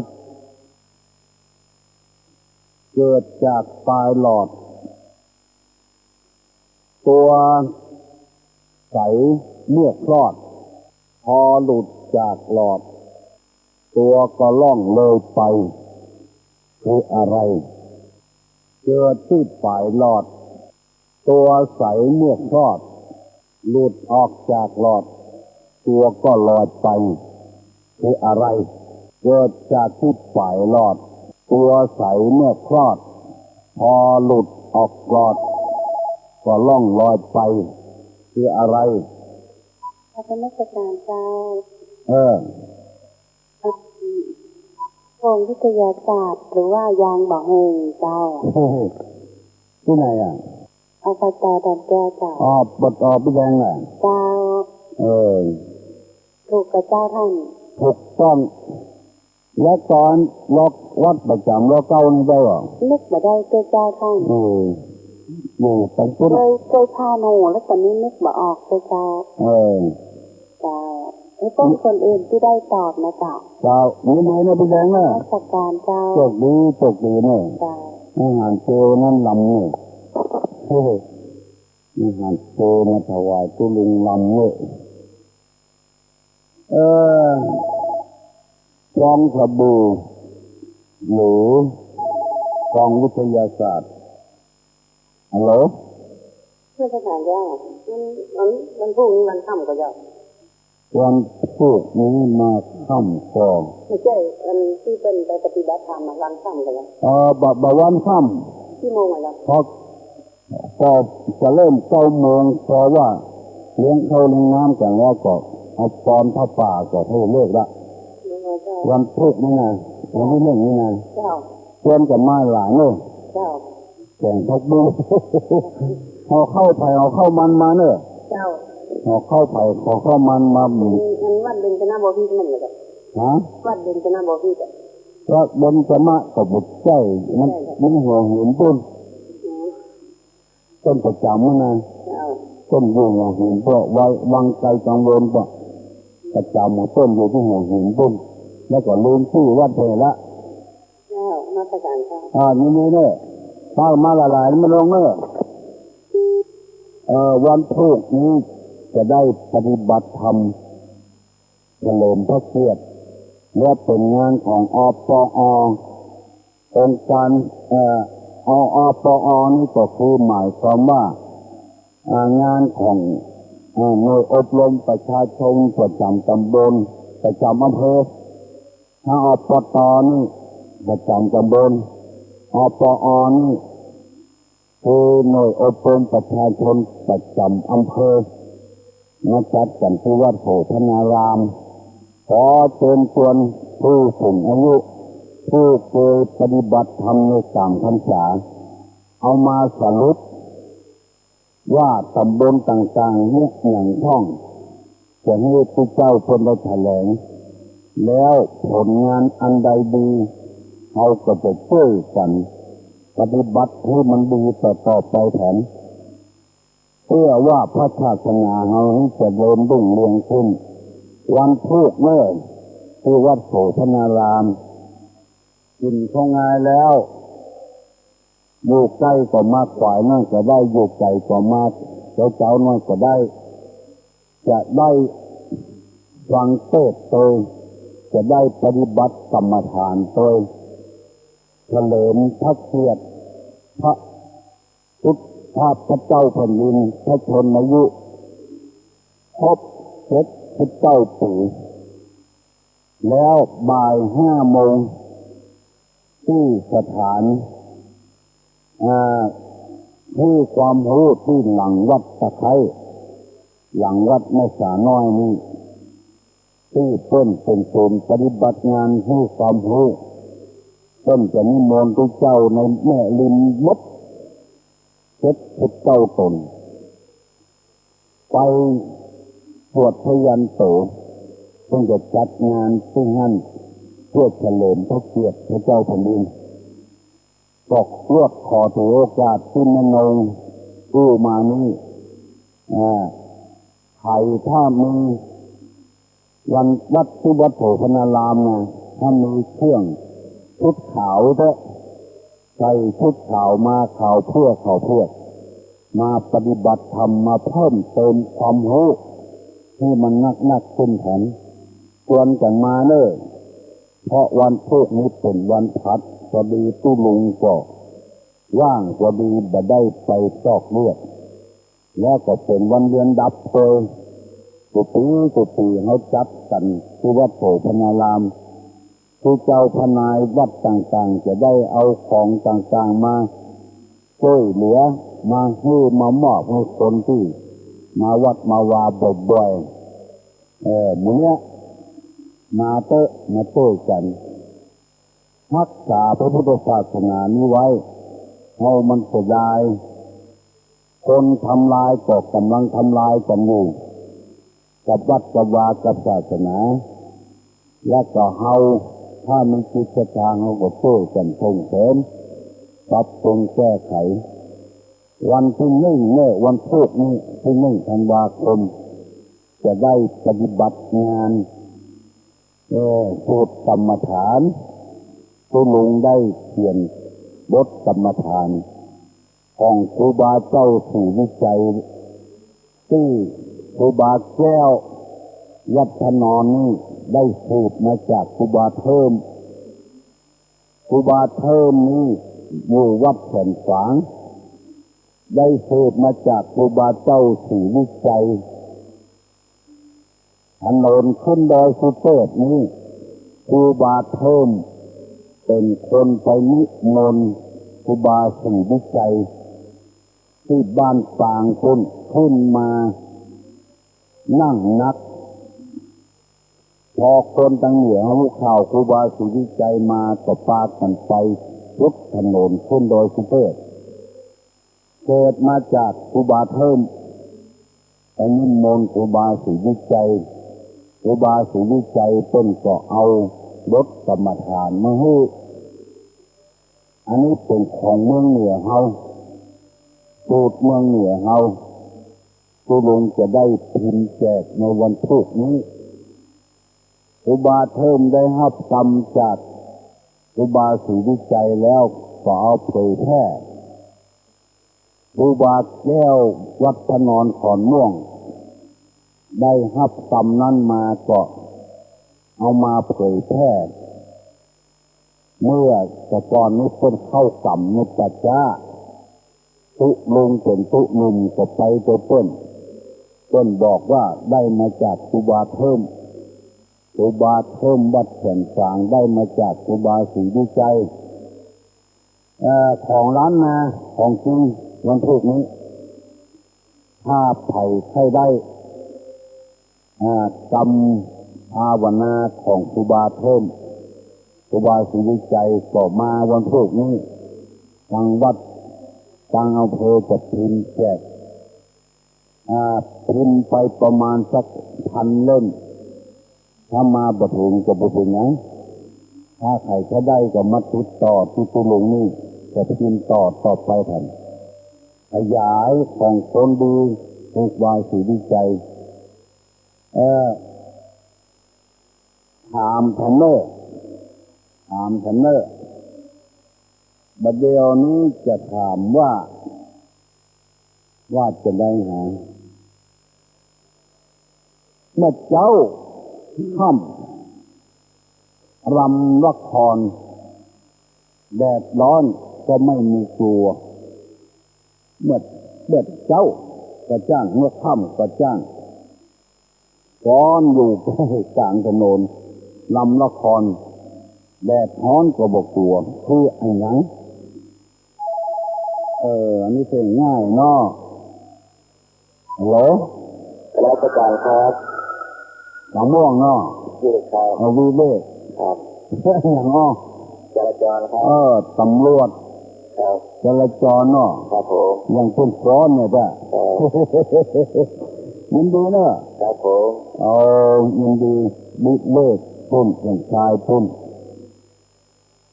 เกิดจากปลายหลอด ตัวใสเมื่อคลอด พอหลุดจากหลอด ตัวก็ล่วงเลยไป คืออะไร เกิดตี้ปลายหลอด ตัวใสเมื่อคลอด หลุดออกจากหลอด ตัวก็ลอยไป คืออะไร เกิดจากตี้ปลายหลอด ตัวใสเมื่อคลอด พอหลุดออกหลอด ก็ล่วงลอยไป คืออะไร กราบนมัสการเจ้า เออ เอ่อ วงวิทยาศาสตร์หรือว่ายางบ่ฮู้เจ้า ตี้ไหนอะ อบต.ดอนแก้วเจ้า อ๋อ อบต.พี่แดงอะ เจ้า เออ ถูกก่อเจ้าต้าน ถูกต้อง แล้วต๋อน ร.เก้า วัดประจ๋ำ ร.เก้า นี่ได้บ่ นึกบ่ได้เตื้อเจ้าต้าน เออ อยู่ต๋างปุ้น เกย เกยผ่านหูแล้วต๋อนนี้นึกบ่ออกเตื้อเจ้า เออ เจ้า แล้วก็คนอื่นที่ได้ตอบนะเจ้า เจ้า ยินดีนะพี่แดงนะ นมัสการเจ้า โชคดี โชคดีเนอะ เจ้า อาหารเจวันนั้นลำเนอะ เฮ้ย อาหารเจมาถวายตุ๊ลุงลำเนอะ เออ ฟองสบู่ หรือ ฟองวิทยาศาสตร์ ฮัลโหล นมัสการเจ้า วัน วัน วันพูกนี้วันค่ำก่อเจ้า วันพูกนี้มาค่ำก่อ ไม่ใจ้ อันตี้เปิ้นไปปฏิบัติธรรมอะ วันค่ำก่อเจ้า เอ่อ บ่า บ่าวันค่ำ กี่โมงอะเจ้า พอ ก็จะเริ่มเก้าโมง เพราะว่าเลี้ยงข้าวเลี้ยงน้ำกั๋นแล้วก็เอาปอนผ้าป่าก็ให้เลิกละ อ๋อเจ้า วันพูกนี้นะ วันตี้นึ่งนี้นะ เจ้า ชวนกั๋นมาหลายเนอะ เจ้า แก๋งผักบุ้ง ห่อข้าวไผ่ห่อข้าวมันมาเนอะ เจ้า ห่อข้าวไผ่ห่อข้าวมันมา อันวัดเบญจนบพิตรนั่นเหรอเจ้า ฮะ วัดเบญจนบพิตรอะ วัดเบญจมะก็บ่ใจ้ มัน ใจ้ มันหัวหินปู๊น อ๋อ ต้นประจำมันนะ เจ้า ต้นอยู่หัวหิน เพราะไว้วังไกลกังวลก็ประจำของต้นอยู่ตี้หัวหินปู๊น แล้วก็ลืมจื้อวัดไปละ เจ้า นมัสการเจ้า อ่า ยินดีเนอะ ป้ามาหลายๆ มาลงเนอะ เอ่อ วันพูกนี้จะได้ปฏิบัติธรรม เฉลิมพระเกียรติ และเป๋นงานของ อปอ องค์การ เอ่อ อ อปอ นี่ก็คือหมายความว่า อ่า งานของ เอ่อ หน่วยอบรมประชาชนประจำตำบล ประจำอำเภอ ถ้า อปต นี่ประจำตำบล อปอ นี่ คือหน่วยอบรมประชาชนประจำอำเภอ มาจัดกั๋นตี้วัดโสภณาราม ขอเจิญจวนผู้สูงอายุ ผู้เกยปฏิบัติธรรมในสามพรรษา เอามาสรุปว่าตำบลต่างๆ มีอะหยังพ่อง จะหื้อตี้เจ้าเปิ้นได้แถลง แล้วผลงานอันใดดี เฮาก็จะจ้วยกั๋นปฏิบัติหื้อมันดีต่อๆ ไปแถม เพื่อว่าพระศาสนาเฮานี้จะเจริญรุ่งเรืองขึ้น วันพูกเน่อ ตี้วัดโสภณาราม กิ๋นข้าวงายแล้ว อยู่ใก้ก็มา ขวายน้อยก็ได้ อยู่ไก๋ก็มา เจ๊าๆ น้อยก็ได้ จะได้ฟังเตสน์โตย จะได้ปฏิบัติกรรมฐานโตย เฉลิมพระเกียรติพระพุทธ พระเจ้าแผ่นดินพระชนมายุครบเจ็ดสิบเก้าปี๋ แล้วบ่ายห้าโมง ตี้สถาน อ่า หื้อความฮู้ตี้หลังวัดตะไคร้ หลังวัดแม่สาน้อยนี่ ตี้เปิ้นเป๋นศูนย์ปฏิบัติงานหื้อความฮู้ เปิ้นจะนิมนต์ตุ๊เจ้าในแม่ริมหมด เจ็ดสิบเก้าต๋น ไปสวดพยัญโต เปิ้นจะจัดงานตี้หั้น เพื่อเฉลิมพระเกียรติพระเจ้าแผ่นดิน ก็ลวดขอถือโอกาสตี้แม่นงอู้มานี้ อ่า ใผถ้ามี วันวัดตี้วัดโสภณารามนะ ถ้ามีเครื่องชุดขาวเต๊อะ ใส่ชุดขาวมา ขาวเผือก ขาวเผือก มาปฏิบัติธรรม มาเพิ่มเติมความฮู้ หื้อมันนักๆ ขึ้นแถม จวนกั๋นมาเน่อ เพราะวันพูกนี้เป๋นวันผัด พอดีตุ๊ลุงก็ว่าง พอดีบ่ได้ไปซอกเลือด แล้วก็เป๋นวันเดือนดับโตย กู้ปี๋กู้ปี๋เฮาจัดกั๋นตี้วัดโสภณาราม คือเจ้าพระนายวัดต่างๆ จะได้เอาของต่างๆ มาจ้วยเหลือ มาหื้อ มามอบหื้อคนตี้มาวัดมาวาบ่อยๆ เออ หมู่เนี้ย มาเต๊อะ มาจ้วยกั๋น ฮักษาพระพุทธศาสนานี้ไว้ เฮามันเสียดาย คนทำลายก็ก่ำลังทำลายกั๋นอยู่ กับวัดกับวากับศาสนา และก็เฮา ถ้ามีจิตศรัทธา เฮาก็จ้วยกั๋นส่งเสริม ปรับปรุงแก้ไข วันตี้นึ่งเน่อ วันพูกนี้ ตี้นึ่งธันวาคม จะได้ปฏิบัติงาน เอ่อ สูตรกรรมฐาน ตุ๊ลุงได้เขียนบทกรรมฐานของครูบาเจ้าศรีวิชัย ตี้ครูบาแก้ววัดพระนอนนี่ได้สืบมาจากครูบาเทิม ครูบาเทิมนี่อยู่วัดแสนฝาง ได้สืบมาจากครูบาเจ้าศรีวิชัย ถนนขึ้นดอยสุเตศนี่ ครูบาเทิมเป๋นคนไปนิมนต์ครูบาศรีวิชัย ตี้บ้านปางปุ้น ขึ้นมานั่งนัก พอคนตางเหนือฮู้ข่าวครูบาศรีวิชัยมาก็ปากั๋นไปสุดถนนขึ้นดอยสุเตศ เกิดมาจากครูบาเทิมไปนิมนต์ครูบาศรีวิชัย ครูบาศรีวิชัยเปิ้นก็เอาบทกรรมฐานมาหื้อ อันนี้เป๋นของเมืองเหนือเฮา สูตรเมืองเหนือเฮา ตุ๊ลุงจะได้พิมพ์แจกในวันพูกนี้ ครูบาเทิมได้ฮับกำจากครูบาศรีวิชัยแล้วก็เอาเผยแพร่ ครูบาแก้ววัดพระนอนขอนม่วง ได้ฮับกำนั้นมาก็เอามาเผยแพร่ เมื่อแต่ก่อนนี้เปิ้นเข้ากำในป่าจ๊า ตุ๊ลุงเป๋นตุ๊หนุ่มก็ไปตวยเปิ้น เปิ้นบอกว่าได้มาจากครูบาเทิม ครูบาเทิมวัดแสนฝางได้มาจากครูบาศรีวิชัย เอ่อ ของล้านนา ของจริง วันพูกนี้ ถ้าใผใค่ได้ อ่า กำภาวนาของครูบาเทิม ครูบาศรีวิชัยก็มาวันพูกนี้ ตางวัด ตางอำเภอจะพิมพ์แจก อ่า พิมพ์ไปประมาณสักพันเล่ม ถ้ามาบ่เถิงก็บ่เป๋นหยัง ถ้าใผใค่ได้ก็มาติดต่อตี้ตุ๊ลุงนี่ จะพิมพ์ต่อต่อไปแทน ขยายของคนดีครูบาศรีวิชัย เอ่อ ถามแทนเน่อ ถามแทนเน่อ บ่าเดี่ยวนี้จะถามว่า ว่าจะได้หา เมื่อเจ๊าค่ำรำละคร แดดฮ้อนก็ไม่มีกลัว เมื่อ เมื่อเจ๊าก็จ้าง เมื่อค่ำก็จ้าง ฟ้อนอยู่ใก้ก๋างถนน รำละคร แดดฮ้อนก็บ่กั๋ว คืออะหยัง เออ อันนี้เป๋นง่ายเนาะ ฮัลโหล นมัสก๋านครับ มะม่วงเนาะ วิเวกครับ เอาวิเวก ครับ อะหยังอ้อ จราจรครับ เออ ตำรวจ ครับ จราจรเนาะ ครับผม อย่างเปิ้นฟ้อนเนี่ยจ้ะ ครับ ยินดีเนาะ ครับผม เอา ยินดี วิเวกปุ้น อย่างชายปุ้น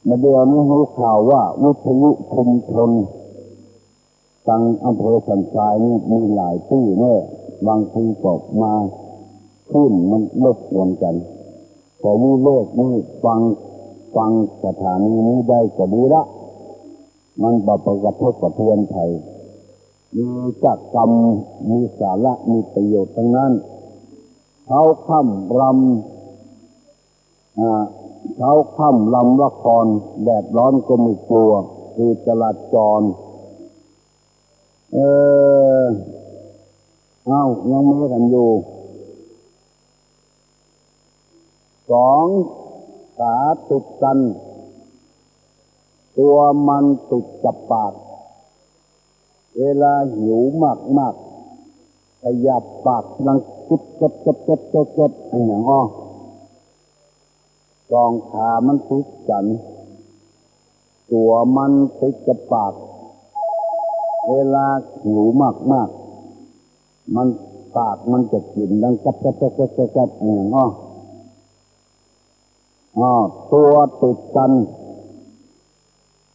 บ่าเดี่ยวนี้ฮู้ข่าวว่าวิทยุชุมชน ตางอำเภอสันทรายนี่มีหลายตี้เน่อ บางทีก็มาคลื่นมันรบกวนกั๋น แต่วิเวกนี่ฟัง ฟังสถานีนี้ได้ก็ดีละ มันบ่ไปกระทบกระเทือนใผ มีกิจกรรม มีสาระ มีประโยชน์ตังนั้น เจ๊าค่ำรำ อ่า เจ๊าค่ำรำละคร แดดฮ้อนก็ไม่กลัว คือจราจร เออ เอ้า ยังมีกั๋นอยู่ สองขาติดกั๋น ตั๋วมันติดกับปาก เวลาหิวมากๆ ขยับปากดังกุ๊ดเก็ดเก็ดเก็ดเก็ดเก็ด อะหยังอ้อ สองขามันติดกั๋น ตั๋วมันติดกับปาก เวลาหิวมากๆ มัน ปากมันจะกิ๋นดังกัดกัดกัดกัดกัดกัด อะหยังอ้อ อ้อ ตั๋วติดกั๋น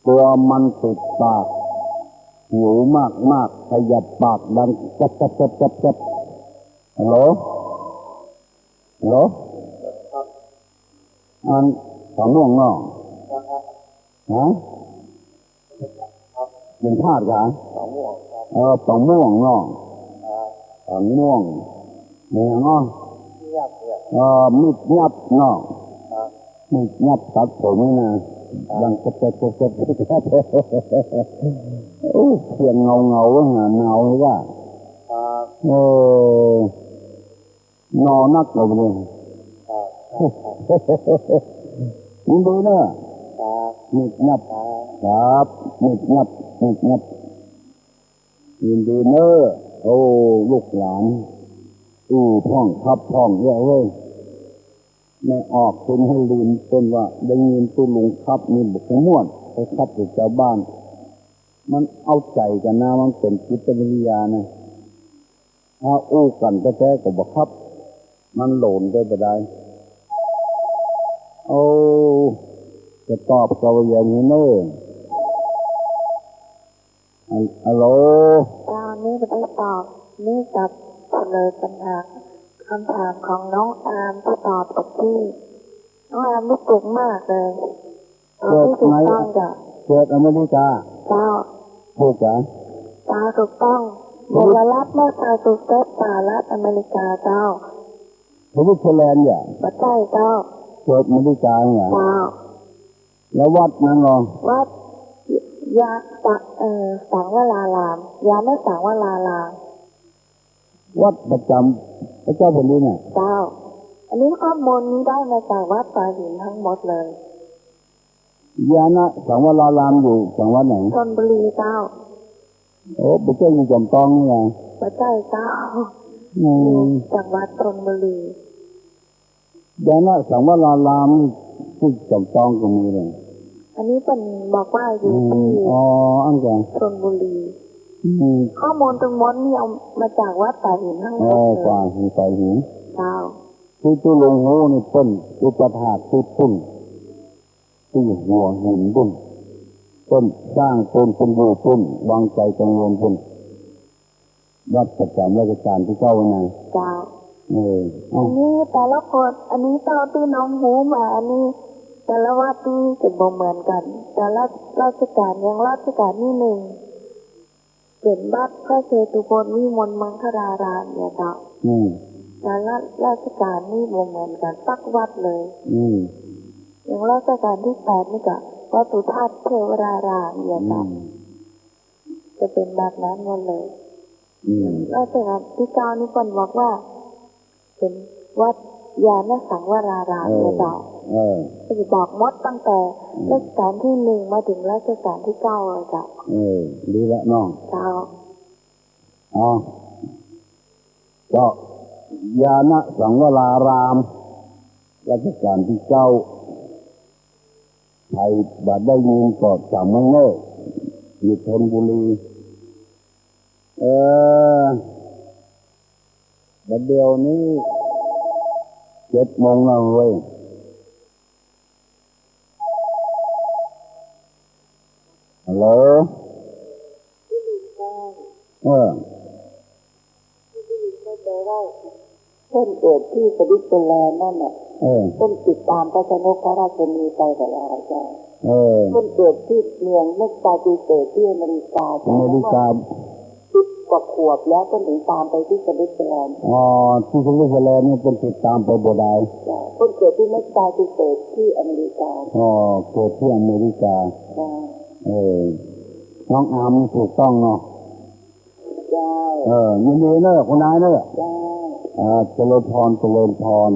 ตั๋วมันติดปาก หิวมากๆ ขยับปากดังกัดกัดกัดกัดกัด ฮัลโหล ฮัลโหล อัน ป่าม่วงนอก ฮะ เป๋นธาตุก๋า ป่าม่วงครับ เออ ป่าม่วงนอก ครับ ป่าม่วง มีหยังอ้อ เงียบเนี่ย เออ มีดยับนอก ครับ มีดยับตัดผมนี่นะ ครับ ดังแกรบแกรบแกรบแกรบ โอ้ เสียงเหงาๆ ว่าหาหนาวเลยว่ะ ครับ เออ หนาวนักเลยเนี่ย ครับ ยินดีเนอะ ครับ มีดยับ ครับ ครับ มีดยับ มีดยับ ยินดีเนอะ โอ้ ลูกหลาน อู้พ่องครับพ่องเยอะเว้ย แม่ออกทุนหื้อลิน เปิ้นว่าได้ยินตุ๊ลุงครับนี่บ่ค่อยม่วน ไปครับแต่จาวบ้าน มันเอาใจ๋กั๋นนะ มันเป๋นจิตวิทยานะ ถ้าอู้กั๋นแต๊ๆ ก็บ่ครับ มันโหลนไปบ่ได้ โอ้ จะตอบก็ว่าอย่างนี้เนอะ อัล ฮัลโหล เจ้า นี่บ่ได้ตอบ นี่จะเสนอปัญหา กำถามของน้องอาร์มตี้ตอบตะกี้ น้องอาร์มนี่เก่งมากเลย เกิดใน ถูกต้องจ้ะ เกิดอเมริกา เจ้า ถูกเหรอ เจ้า ถูกต้อง สวิต เวลารับมาจากสหรัฐอเมริกาเจ้า สวิตเซอร์แลนด์เนี่ย บ่ใจ้เจ้า เกิดอเมริกาเนี่ย เจ้า แล้ววัดนั้นเหรอ วัดยา เอ่อ สังวราราม ญาณสังวราราม วัดประจำพระเจ้าแผ่นดินน่ะ เจ้า อันนี้ข้อมูลนี้ได้มาจากวัดป่าหินทั้งหมดเลย ญาณสังวรารามอยู่จังหวัดไหน ชลบุรีเจ้า โอ้ บ่ใจ้อยู่จอมตองนี่นะ บ่ใจ้เจ้า อืม อยู่จังหวัดชลบุรี ญาณสังวรารามนี่ตี้จอมตองก็มีเลย อันนี้เปิ้นบอกว่าอยู่ตี้ อืม อ๋อ อันแก ชลบุรี อืม ข้อมูลตึงหมดนี่เอามาจากวัดป่าหินทั้งหมดเลย เออ ป่าหิน ป่าหิน เจ้า ตี้ตุ๊ลุงฮู้นี่เปิ้นอุปถากตี้ปุ้น ตี้หัวหินปุ้น เปิ้นสร้างปุ้น เปิ้นอยู่ปุ้น วางใจ๋กังวลปุ้น วัดประจำรัชกาลตี้เก้านะ เจ้า เออ เอ้า อันนี้แต่ละคน อันนี้เต้าตี้น้องฮู้มา อันนี้แต่ละวัดตี้จะบ่เหมือนกั๋น แต่ละรัชกาล อย่างรัชกาลตี้หนึ่ง เป๋นวัดพระเชตุพนวิมลมังคลารามเนี่ยเจ้า อืม แต่ละรัชกาลนี่บ่เหมือนกั๋นสักวัดเลย อืม อย่างรัชกาลตี้แปดนี่ก็วัดสุทัศน์เทวรารามเนี่ยเจ้า อืม จะเป๋นแบบนั้นหมดเลย อืม รัชกาลตี้เก้านี่เปิ้นบอกว่า เป๋นวัดญาณสังวรารามเนี่ยเจ้า เออ เปิ้นบอกหมดตั้งแต่ อืม รัชกาลตี้หนึ่งมาเถิงรัชกาลตี้เก้าเลยเจ้า เออ ดีละน้อง เจ้า อ๋อ เจ้า ญาณสังวราราม รัชกาลตี้เก้า ใผบ่ได้ยินก็จ๋ำไว้เน่อ อยู่ชลบุรี เออ บ่าเดี่ยวนี้เจ็ดโมงแล้วเว้ย ฮัลโหล เออ เปิ้นเกิดตี้สวิตเซอร์แลนด์นั่นน่ะ เออ เปิ้นติดต๋ามพระชนกพระราชินีไปบ่าลาอาจารย์ เออ เปิ้นเกิดตี้เมืองแมสซาชูเซตส์ตี้อเมริกา อเมริกา สิบกว่าขวบแล้วเปิ้นเถิงต๋ามไปตี้สวิตเซอร์แลนด์ อ๋อ ตี้สวิตเซอร์แลนด์นี่เปิ้นติดต๋ามไปบ่ได้ เจ้า เปิ้นเกิดตี้แมสซาชูเซตส์ตี้อเมริกา อ๋อ เกิดตี้อเมริกา เจ้า เออ น้องอาร์มนี่ถูกต้องเนาะ เจ้า เออ ยินดีเน่อ คุณนายเน่อ เจ้า เออ เจริญพร เจริญพร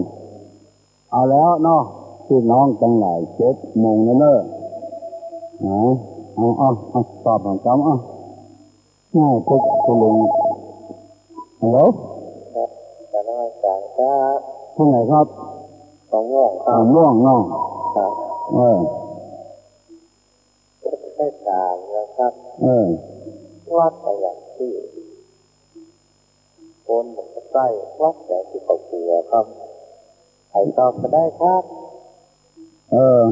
เอาแล้วเนาะ พี่น้องตังหลาย เจ็ดโมงแล้วเน่อ นะ เอา เอา เอา ตอบถามกำ เอา ง่ายปุ๊บ ตกลง ฮัลโหล ครับ กราบนมัสการครับ ตี้ไหนครับ ป่าม่วงครับ ป่าม่วงเนาะ ครับ เออ จะได้ถามนะครับ เออ วัดอะหยังตี้คนบ่ใคร่ใจ๊ วัดอะหยังตี้เขากั๋วครับ ใผตอบก็ได้ครับ เออ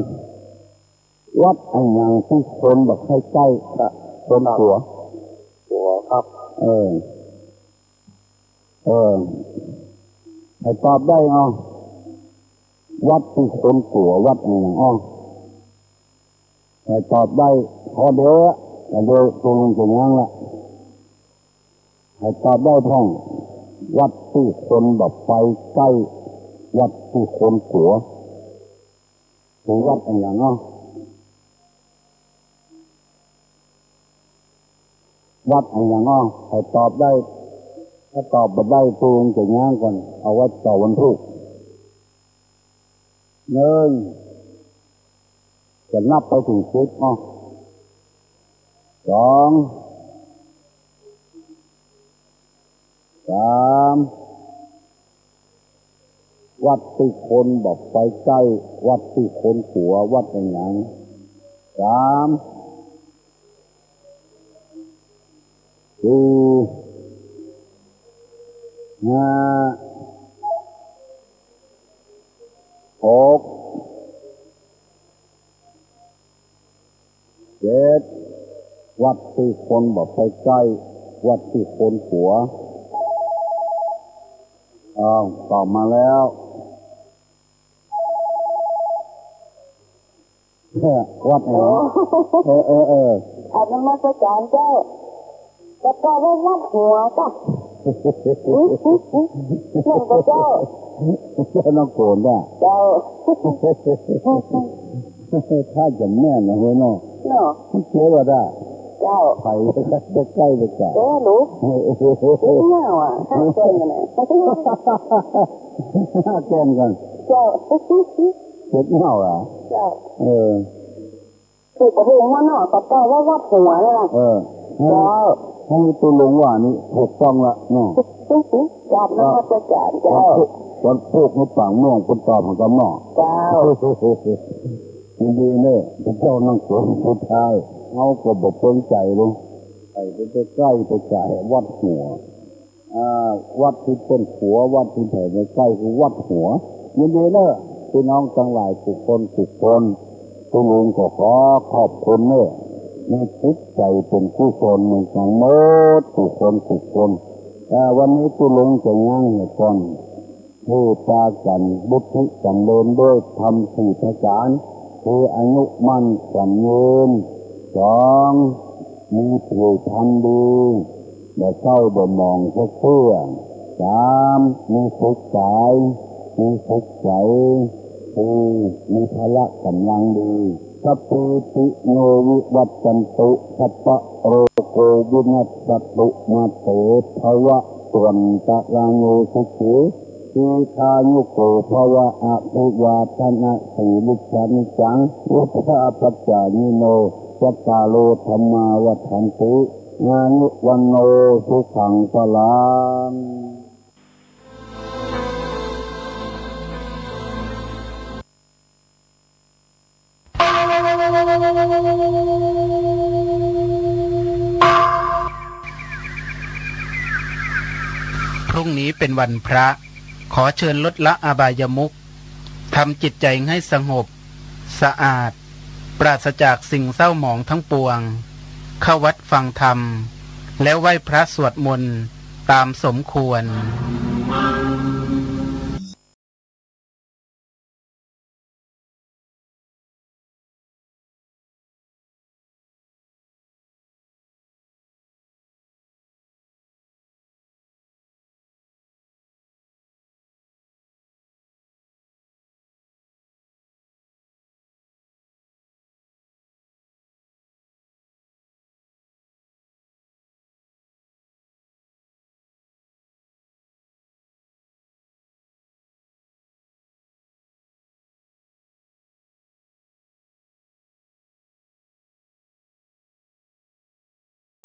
วัดอะหยังตี้คนบ่ใคร่ใจ๊ ครับ คนกั๋ว กั๋วครับ เออ เออ ใผตอบได้เอา วัตตี้คนกั๋ว วัดอะหยังอ้อ ใผตอบได้ข้อเดียวอะ เดี๋ยวตกลงจะยั้งละ ใผตอบได้พ่อง วัตตี้คนบ่ไปใก้ วัตตี้คนกั๋ว คือวัดอะหยังอ้อ วัดอะหยังอ้อ ใผตอบได้ ถ้าตอบบ่ได้ตกลงจะยั้งก่อน เอาไว้ตอบวันพูก นึ่ง จะนับไปเถิงสิบอ้อ สอง สาม วัตตี้คนบ่ไปใก้ วัตตี้คนกั๋ว วัดอะหยัง สาม สี่ ห้า หก เจ็ด วัตตี้คนบ่ไปใก้ วัตตี้คนกั๋ว อ้าว ตอบมาแล้ว วัดอะหยัง โอ้ เออ เออ เออ กราบนมัสการเจ้า ก็ตอบว่าวัดหัวจ้ะ หลวงพ่อเจ้า เจ้าน้องโกนน่ะ เจ้า ถ้าจะแม่นนะเฮ้ยเนาะ เนาะ มันเจ๋งว่ะจ้ะ เจ้า ไปใก้ไปใก้ เออ รู้ เออ เออ เออ เออ เนี่ยว่ะ ห้าแกนกันนะ ห้าแกนกัน เจ้า เจ็ดเงาอ่ะ เจ้า เออ ถูกกระทงหัวเนาะ ก็ตอบว่าวัดหัวนั่นแหละ เออ เจ้า ให้ตกลงว่านี่ถูกต้องละเนาะ กราบนมัสการเจ้า วันพูก วันพูกในปากม่วง เปิ้นตอบหันกำเนาะ เจ้า ยินดีเน่อ พระเจ้านั่งสวนสุดท้าย เฮาก็บ่เปิงใจ๋ลง ไปใก้ไปใก้ วัดหัว อ่า วัตตี้คนกั๋ว วัตตี้ไผบ่ใก้ คือวัดหัว ยินดีเน่อ ปี้น้องตังหลายกู้คนกู้คน ตุ๊ลุงก็ขอขอบคุณเน่อ มีจิตใจ๋เป๋นกุศลเหมือนกั๋นหมดกู้คนกู้คน อ่า วันนี้ตุ๊ลุงจะยั้งเหียก่อน หื้อปากั๋นบูรณะสำเร็จด้วยธรรมสี่ประก๋าน คืออายุมั่นขวัญยืน สอง มีผิวพรรณดี บ่เศร้าบ่หมองสักเตื้อ สาม มีสุขก๋าย มีสุขใจ๋ สี่ มีพละก๋ำลังดี สัพพีติโนวิวัชชันตุ สัพพะโรโกวินัสสะตุ มาเตภวะตวันตะรายโย สุขี ทีฆายุโกภวะ อภิวาทะนะสีลิสสะนิจจัง วุฑฒาปะจายิโน จัตตาโร ธัมมา วัฑฒันติ อายุ วัณโณ สุขัง พะลัง พรุ่งนี้เป็นวันพระ ขอเชิญลดละอบายมุข ทำจิตใจให้สงบ สะอาด ปราศจากสิ่งเศร้าหมองทั้งปวง เข้าวัดฟังธรรม แล้วไหว้พระสวดมนต์ตามสมควร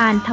การถวาย